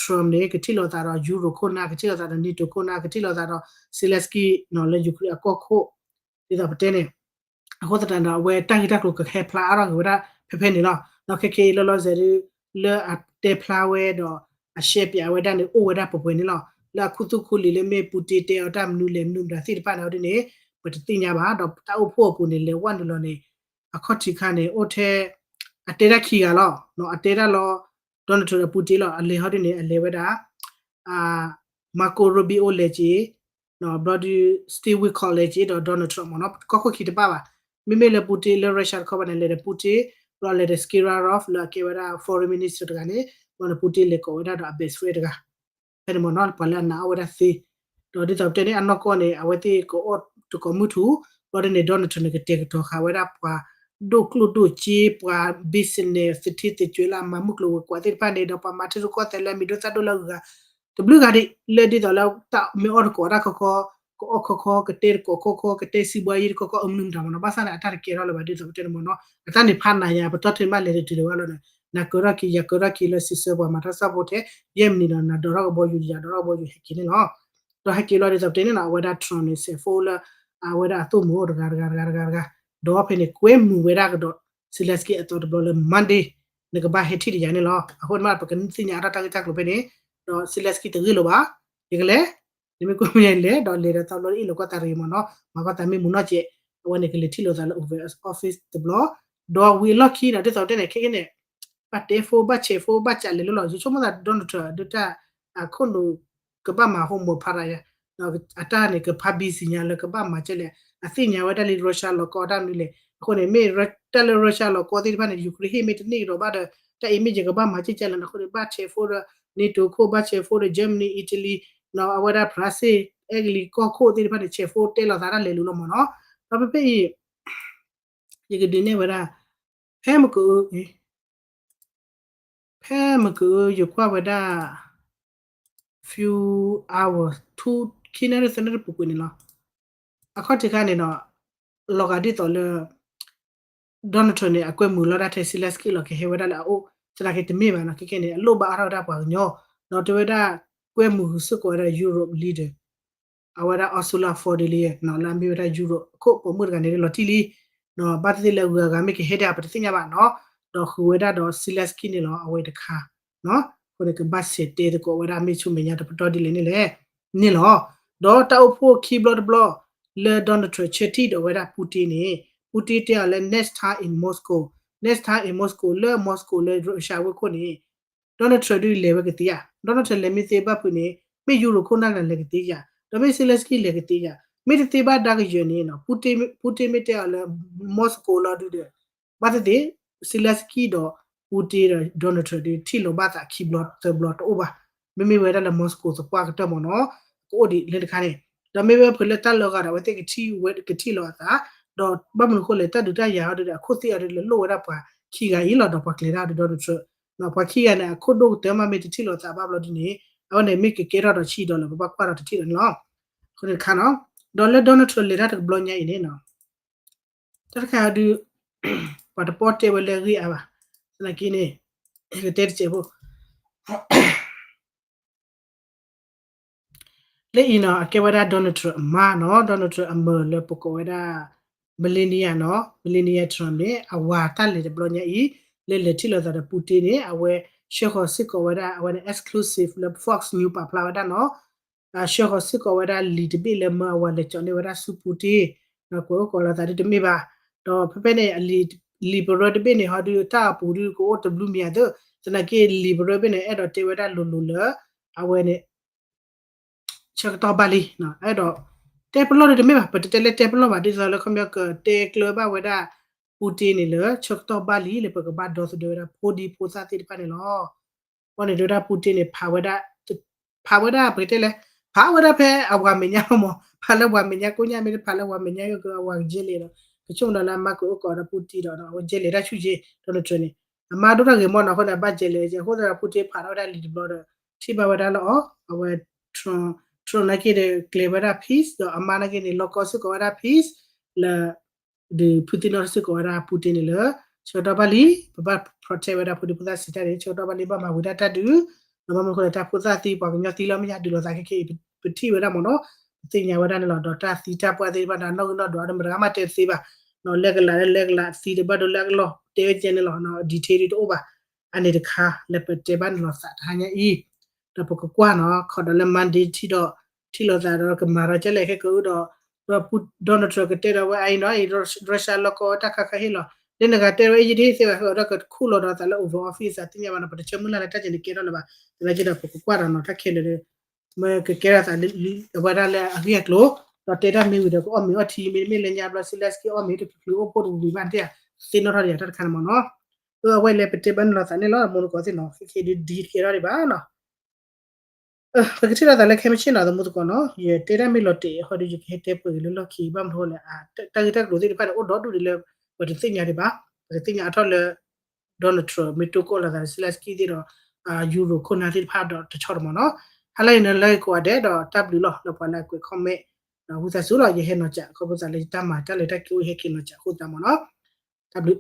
Trump န့ၣ် ကထံၣ်လိာ်သးဒီး Europe ခိၣ်နၢ် ကထံၣ်လိာ်သးဒီး NATO ခိၣ်နၢ် ကထံၣ်လိာ်သးဒီး Zelensky နီၤ လၢ Ukraine အကီၢ်ခိၣ် ဒ်သိးပတဲန့ၣ်, အဃိသတးဒီး အဝဲတၢ်ဂ့ၢ်တၢ်ကျိၤကဟဲဖျါအါထီၣ်က့ၤဝဲဒၣ်ဖဲဖဲန့ၣ်လီၤ. ဒီးခဲခဲအံၤလီၤလီၤဆဲးဒုး လၢအတဲဖျါဝဲဒီး အရှဲပၠးဝဲဒၣ်န့ၣ် အိၣ်ဝဲဒၣ်ပှဲၤပှဲၤန့ၣ်လီၤ. လၢအခုသူၣ်ခုလံၤလၢမ့ၢ် Putin တဲအီၤတၢ်မနုၤလဲၣ်မနုၤမတၤသ့ၣ်တဖၣ်န့ၣ်ဟီဒ်န့ၣ် ပတသ့ၣ်ညါဘၣ်. ဒီးတၢ်အိၣ်ဖှိၣ်အပူၤန့ၣ် လဲၤဝဲနုာ်လီၤန့ၣ် အခီၣ်ထံးခါန့ၣ် အိၣ်ထဲ အတဲတၢ်ခံဂၤလီၤ. အတဲတၢ်လီၤ Donald Trump ဒီး Putin လီၤ. အလဲၤဟီဒ်န့ၣ် အလဲၤဝဲဒၣ် Marco Rubio လဲၤက့ၤ ဘျီဒုး Steve Witkoff လဲၤက့ၤဒီး Donald Trump မ့ၢ်နီၤ ကီၢ်ခိၣ်ခံတဘၣ်ဘၣ်. မ့မ့ၢ်လၢ Putin လၢ Russia တခီဘၣ်န့ၣ် လဲၤဒီး Putin ဘျီလဲၤဒီး Sky Lavrov လၢအကဲဝဲဒၣ် foreign minister တဂၤန့ၣ် ဘျီန့ၣ် Putin လဲၤကိးဝဲဒၣ်ဒီးအ best friend တဂၤ ဖဲန့ၣ်မ့ၢ်နီၤ ပှၤလၢအနာ်အီၣ်ဝဲဒၣ်သ့. ဒီးဒ်သိးပတဲန့ၣ် အနီၢ်ကီၢ်န့ၣ် အဝဲသ့ၣ်ကအိၣ်တကိးမုၢ်ထူၣ် ဘျီဒ်န့ၣ် Donald Trump န့ၣ် ကတဲာ်ကတီၤဃာ်ဝဲဒၣ်ပှၤ ဒိၣ်ကျိၣ်ဒိၣ်စ့ ပှၤ business သထ့သကွဲးလၢအမၤမုၢ်ကျိၤဝဲၤကွာ်သ့ၣ်တဖၣ်န့ၣ် ဒီးပှၤမၤထံရူၢ်ကီၢ်သဲးလၢအမံၤဒိၣ်သၣ်ဒိၣ်လၢအဂုၤအဂၤ တဘျုးဂၤဒံး လၢဒ်သိးလၢတၢ်မ့ၢ်အီၣ်တကိးတၢ်ခီခီ ကအီၣ်ခီခီ ကတဲတကိးခီခီ ကတဲစံးဘှါယံၤတခီခီ အမနုၤမတၤမ့ၢ်နီၤ ဘၣ်ဆၣ်န့ၣ် အတၢ်တကဲထီၣ်လၢၤဘၣ်ဒ်သိးပတဲန့ၣ်မ့ၢ်နီၤ အတၢ်န့ၣ်ဖးနၤညါ ပတီၢ်ထဲမးလဲၤတတုၤလၢၤဘၣ်လီၤန့ၣ် နၤကၢထီၣ်က့ၤ ယၤကၢထီၣ်က့ၤလၢစံးဆၢပှၤမၤတၢ်ကစီၣ်ဖိထဲ ယဲၢ်မံးနံးဒီး နၤဒိးထီၣ်ကဘီယူၤ ယၤဒိးထီၣ်ကဘီယူၤဟဲက့ၤန့ၣ်လီၤ. ဒီးဟဲက့ၤလီၤဒ်သိးပတဲန့ၣ်နီၤ အဝဲဒၣ် Trump န့ၣ် စဲးဖိလၢ အဝဲဒၣ်အသိၣ်မုၢ်အိၣ်တဂၤတဂၤတဂၤတဂၤတဂၤ ဒီးဖဲန့ၣ် ကွဲမုာ်ဝဲဒၣ်ကဒီး Zelensky အသိးတဘျီလၢ Monday နကဘၣ်ဟဲထံၣ်တယၤန့ၣ်လီၤ. အဃိန့ၣ်မး ပကသ့ၣ်ညါအါထီၣ်တၢ်ဂ့ၢ်တၢ်ကျိၤဖဲန့ၣ် ဒီး Zelensky တဂ့ၢ်လၢၤဘၣ် ယကလဲၤ နမ့ၢ်ကွၢ်မ့ၢ်လဲၤ ဒီးလဲၤဒီးသးဘျီအ့ၣ်လိာ်ကွၢ်သးတဂ့ၤမ့ၢ်နီၤ မၤကွၢ်သးမ့ၢ်မုာ်နီၢ်ကဲး အဝဲန့ၣ်ကလဲၤထံၣ်လိာ်သးလၢ Oval Office တဘျီ ဒီးဝံၤအလီၢ်ခံဒီး ဒ်သိးပတဲန့ၣ် ခဲကနံၣ်န့ၣ် ဘၣ်တဲဖိ ဘၣ်ဆဲးဖိ ဘၣ်ကးလဲၤလၢလီၤ ယဆိကမိၣ်သး Donald Trump ဒုးတၢ် အခိၣ်နူာ် ကဘၣ်မၤ homework ဖးရၤယါ အတၢ်န့ၣ် ကဖး busy ညါလၢကဘၣ်မၤကဲလဲၣ် အသ့ၣ်ညါဝဲဒၣ်လံ Russia လီၤကီတၢ်မနုၤလဲၣ် အဃိန့ၣ် မ့ၢ်တၢ်လၢ Russia လီၤကီသ့ၣ်တဖၣ်န့ၣ် Ukraine ဟ့ၣ်မ့ၢ်တန့ၢ်ကဒီးဘၣ်ဒီး တၢ်အံၤမ့ၢ်ယကဘၣ်မၤကဲကဲလဲၣ် အဃိန့ၣ် ဘၣ်ဆဲးဖိဒီး NATO ခိၣ် ဘၣ်ဆဲးဖိဒီး Germany Italy နီၤ အဝဲဒၣ် France အဲကလံးကီၢ်ခိၣ်သ့ၣ်တဖၣ်န့ၣ် ဆဲးဖိတဲလီၤသးတၢ်လဲၤလူၤလီၤမ့ၢ်နီၤ ဒီးဖဲဖဲအံၤ ယကဒုးနဲၣ်ဝဲဒၣ် ဖဲမက ဖဲမက ယကွၢ်ဝဲဒၣ် few hour ထူ ခံနၣ်ရံၣ်သၢနၣ်ရံၣ်ပူၤကွံာ်န့ၣ်လီၤ. အခီၣ်ထံးခါန့ၣ်ဒီး လီၤဂာ်ဒ်သိးလၢ Donald Trump န့ၣ် အကွဲမုာ်လီၤဒၣ်ထဲ Zelensky လီၤ ကဟဲဝဲဒၣ်လၢအအိၣ် သနာ်က့တမ့ၢ်ဘၣ်နီၤ ခဲကနံၣ်န့ၣ် အလိၣ်ဘၣ်အါထီၣ်ဝဲဒၣ်ပှၤကညီ ဒီးတဲဝဲဒၣ် ကွဲမုာ်ဃုာ်စ့ၢ်ကီးဝဲဒၣ် Europe leader အဝဲဒၣ် Ursula von der Leyen နီၤ လၢအမ့ၢ်ဝဲဒၣ် Europe ခိၣ်ပိာ်မုၣ်တဂၤန့ၣ် လီၤတံၢ်လံ ဘၣ်သ့ၣ်သ့ၣ်လၢအဂုၤအဂၤမ့ၢ်ကဟဲဒၣ် ပတသ့ၣ်ညါဘၣ်နီၤ ဒီးဃုာ်ဝဲဒၣ်ဒီး Zelensky န့ၣ်လီၤ အဝဲတခါ အဃိန့ၣ် ကဘၣ်ဆဲးတဲသကိးဝဲဒၣ်မ့ၢ်ဆူမဲာ်ညါတပတီၢ်ဒ်လဲၣ်န့ၣ်လဲၣ် န့ၣ်လီၤ. ဒီးတၢ်အိၣ်ဖှိၣ်ခံဘျီတဘျီ လၢ Donald Trump ဆၢထံၣ်ဒီးဝဲဒၣ် Putin န့ၣ် Putin တဲအီၤလၢ next time in Moscow, next time in Moscow လၢ Moscow လၢ Russia ဝ့ၢ်ခိၣ်န့ၣ် Donald Trump ဒုးလဲၤဝဲကသ့ဧါ, Donald Trump လဲၤမ့ၢ်သ့ဘၣ်ဖုးန့ၣ် မ့ၢ် Europe ခိၣ်နၢ်န့ၣ်လဲၤကသ့ဧါ, ဒီးမ့ၢ် Zelensky လဲၤကသ့ဧါ, မ့ၢ်တသ့ဘၣ်ဒါကယၢၤန့ၣ် Putin မ့ၢ်တဲအီၤလၢ Moscow လီၤဒုးဒီး ဘၣ်သ့ၣ်သ့ၣ် Zelensky ဒီး Putin ဒီး Donald Trump ဒုးထံၣ်လိာ်ဘၣ်သးခံဘျီသၢဘျီတအိၣ်ဘၣ်, မ့မ့ၢ်ဝဲဒၣ်လၢ Moscow သပှၢ်ကတၢၢ်မ့ၢ်နီၤ ကအိၣ်ဒံးလၢတခါန့ၣ်, ဒီးမ့ၢ်ဝဲဖုးလၢတၢ်လၢဂၤဒီး အဝဲသ့ၣ်ကထံၣ်ဝဲကထံၣ်လိာ်အသး, ဒီးဘၣ်မနုၤအဃိလဲၣ် တၢ်ဒုးတၢ်ယၤဟီဒုးဒီး အခိၣ်သ့ၣ်အီၤဒုးလၢလိၣ်ဝဲဒၣ်ပှၤခံဂၤအံၤလီၤ ဒီးပှၤကျဲၤတၢ်အီၤဒုး Donald Trump ပှၤခံဂၤန့ၣ် အခိၣ်ဒိၣ်ကတၢၢ်မးမ့ၢ်တထံၣ်လိာ်သးဘၣ်ဘျီဒ်န့ၣ် အဝဲန့ၣ်မ့ၢ်ကကဲထီၣ်ဒီးဆံးဒီးလၢပဘၣ်ကွၢ်ဒီးတထံၣ်ဒီးန့ၣ်လီၤ. အဃိန့ၣ်တခါနီၤ, ဒီးလၢ Donald Trump လဲၤတၢ်တကဘျီညါအံၤန့ၣ်နီၤ တၢ်တခါဒုး ပှၤတပီၢ်တဲဝဲလၢအဂ့ၢ်အါဘၣ်, သနာ်က့န့ၣ် ယကတဲတစဲးဖိ Donald Trump လၢအံၤနီၤ အကဲဝဲဒၣ် Donald Trump အမါနီၤ, Donald Trump အမၢၢ်လၢပကိးဝဲဒၣ် Melania နီၤ, Melania Trump န့ၣ် အဝၤတၢ်လဲၤတဘျီညါအံၤ လၢလဲၤထံၣ်လိာ်သးဒီး Putin န့ၣ် အဝဲဆှၢဃီၤစ့ၢ်ကီးဝဲဒၣ် အဝဲန့ၣ် exclusive လၢ Fox News ပာ်ဖျါဝဲဒၣ်နီၤ, ဆှၢဃီၤစ့ၢ်ကီးဝဲဒၣ်လံာ်တဘ့ၣ်လၢမၢအဝၤလဲၤကၠီၤန့ၢ်ဝဲဒၣ်ဆူ Putin ဒီးကွဲးအိၣ်ကီးလိာ်သးဒ်တမ့ၢ်ဘၣ်, ဒီးဖဲဖဲန့ၣ် လံာ်ပရၢတဘ့ၣ်န့ၣ် ဟီဒုးတၢ်အပူၤဒုးကအိၣ်တဘျုးမံၤအသိး, သနာ်က့လံာ်ပရၢဘ့ၣ်န့ၣ် အဲၣ်ဒိးတဲဝဲဒၣ်လိၤလိၤလၢ အဝဲန့ၣ် ဆၢကတီၢ်ဘၣ်လံ, အဲၣ်ဒိး တဲပလီၢ်ဒ်တမ့ၢ်ဘၣ်, ပတတဲလၢတဲပလီၢ်ဘၣ်, ဒ်သိးလၢခီပညီကတဲကျၢၤဘၣ်ဝဲဒၣ် Putin န့ၣ်လၢ ဆၢကတီၢ်ဘၣ်လံလၢပကဘၣ်ဒီသဒၢဝဲဒၣ် ဖိဒံဖိသၣ်သ့ၣ်တဖၣ်န့ၣ်လီၤ. အဃိန့ၣ် တဲဝဲဒၣ် Putin န့ၣ် ဖးဝဲဒၣ် ဖးဝဲဒၣ်ပကတဲလဲၣ်, ဖးဝဲဒၣ်ဖဲအဝၤမဲာ်ညါလီၤမး, ဖးလၢပှၤမဲာ်ညါကိးညါ မ့ၢ်တဖးလၢပှၤမဲာ်ညါ ကက့ၤအဝၤကယဲၢ်လဲၤဒီး ကဆိကမိၣ်ဒီးလၢအမါကွဲးအိၣ်ကီးဒီး Putin ဒီး အဝဲယဲၢ်လဲၤတၢ်ဆူၣ်ယဲၢ် Donald Trump န့ၣ်, အမါဒိၣ်တၢ်ဂ့ၤမးနီၤ, အဃိန့ၣ် အဘၣ်ယဲၢ်လဲၤယဲၢ်, အဃိသတးဒီး Putin ဖးထီၣ်ဝဲဒၣ်လံာ်တဘျီဒီး ထံၣ်ဘၣ်ဝဲဒၣ်လၢအီၤ, အဝဲ Trump, Trump နာ်က့ဒီး ကျဲၤဝဲဒၣ် peace ဒီးအမါနာ်က့န့ၣ် လီၤကီစ့ၢ်ကီးဝဲဒၣ် peace လၢ ဒုးဖုသံနီၣ်ထီၣ်စ့ၢ်ကီးဝဲဒၣ် Putin န့ၣ်လၢ ဆၢကတီၢ်ဘၣ်လံ, ပဘၣ် protect ဝဲဒၣ် ဖိဒံဖိသၣ်စံးတၢ်န့ၣ် ဆၢကတီၢ်ဘၣ်လံ ဘၣ်မၤဝံၤဒၣ်တၢ်ဒုး, ဒီးဘၣ်မနုၤအဃိလဲၣ် တၢ်ဖိသၣ်သံ ပှၤကညီသံလီၤမ့ၢ်ညါ ဒုးလိာ်သးခဲက့အံၤ ပထံၣ်ဝဲဒၣ်မးနီၤ, ပသ့ၣ်ညါဝဲဒၣ်န့ၣ်လီၤ. ဒီးတၢ်သံတၢ်ပှၢ်သ့ၣ်တဖၣ်ဒီး နီၣ်ဂံၢ်နီၣ်ဒွးဒီး မတဂၤမးတဲသ့ဘၣ်, လဲၤကလးလၢလဲၤကလး သံတဘၣ်ဒိလၢအကလီၢ် တဲဝဲကဲန့ၣ်လီၤ, detail ဒ်တအိၣ်ဘၣ်. အန့ၣ်တခါ လၢပတဲဘၣ်န့ၣ်လီၤသးတဟါညါအံၤ, ဒီးပကကွၢ်နီၤ ခီဒီးလၢ Monday ထံၣ်ဒီး ထံၣ်လိာ်သးဒီးကမၤဒီးကဲလဲၣ်ခဲကအိၣ်ဒီး Donald Trump ကတဲဒီးဝဲအံၤနီၤ အံၤ Russia လီၤကီတၢ်ခါခါဟ့ၣ်လီၤ, လၢနဂၤတဲဝဲအံၤယဒ်သ့ဘၣ် ဃဲဒီးကခူၣ်လီၤဒီးသးလၢ Oval Office သးသ့ၣ်ညါဘၣ်နီၤ, ပတဆၢမုၢ်လၢ်လၢတၢ်ကဲန့ၣ်ကဲထီၣ်လၢၤဘၣ်, သနာ်က့ဒီးပကကွၢ်ဒီးနီၤ တၢ်ခဲလၢာ်လၢ မ့ၢ်ကကဲထီၣ်သးလၢ အဝဲဒၣ်လၢအဂ့ၢ်အကျိၤ, ဒီးတဲတၢ်မ့ၢ်ဝံၤဒီး ကအီၣ်မ့ၤအီထံ မ့တမ့ၢ်လၢညါဘျီ Zelensky အီၣ်မ့ၤတချုးချုးအိၣ်ဖှိၣ်တဝံၤဘၣ်န့ၣ် သ့ၣ်နီၣ်ထီၣ်ဒံးတၢ်တခါန့ၣ်မးနီၤ. အဝဲလဲၤပတဲဘၣ်န့ၣ်လီၤသးန့ၣ်လီၤ မိၢ်သကိးသ့ၣ်နီၤ ခဲက့ဒ်တကဲထီၣ်ဒံးဘၣ်နီၤ. ပကထံၣ်လိာ်သးလၢခဲမုၢ်ဆ့ၣ်နီၤ သမူသကိးနီၤ ယတဲတၢ်မ့ၢ်လီၤတဲာ် ဟီဒုးယကဟဲတဲပှဲၤက့ၤလၢလီၢ်ခံဘၣ်မနုၤအဃိလဲၣ် တၢ်ဂ့ၢ်တၢ်ကျိၤသ့ၣ်တဖၣ်န့ၣ် အိၣ်ဒီဒူၣ်ဒံးလၢ ပတသ့ၣ်ညါဒံးဘၣ်, ပကသ့ၣ်ညါအါထီၣ်လၢ Donald Trump မ့ၢ်တိၢ်ကီၢ်လိာ်သး Zelensky သ့ၣ်ဒီး Euro ခိၣ်နၢ်သ့ၣ်တဖၣ်ဒီးတဆီတမးနီၤ. ဟါလၢအံၤန့ၣ် လၢကိးဂၤဒဲးဒီးတၢ်ဘျုးလီၤ လၢပှၤလၢအကွဲး comment ဒီးဝံသးစူၤလီၤ ယဟဲနီၤစး ခီဖျိသးလၢယတၢ်မၤတၢ်လၢတၢ်ကဲအိၣ် ယဟဲက့ၤနီၤစးအဃိသတးမးနီၤ. တၢ်ဘျုး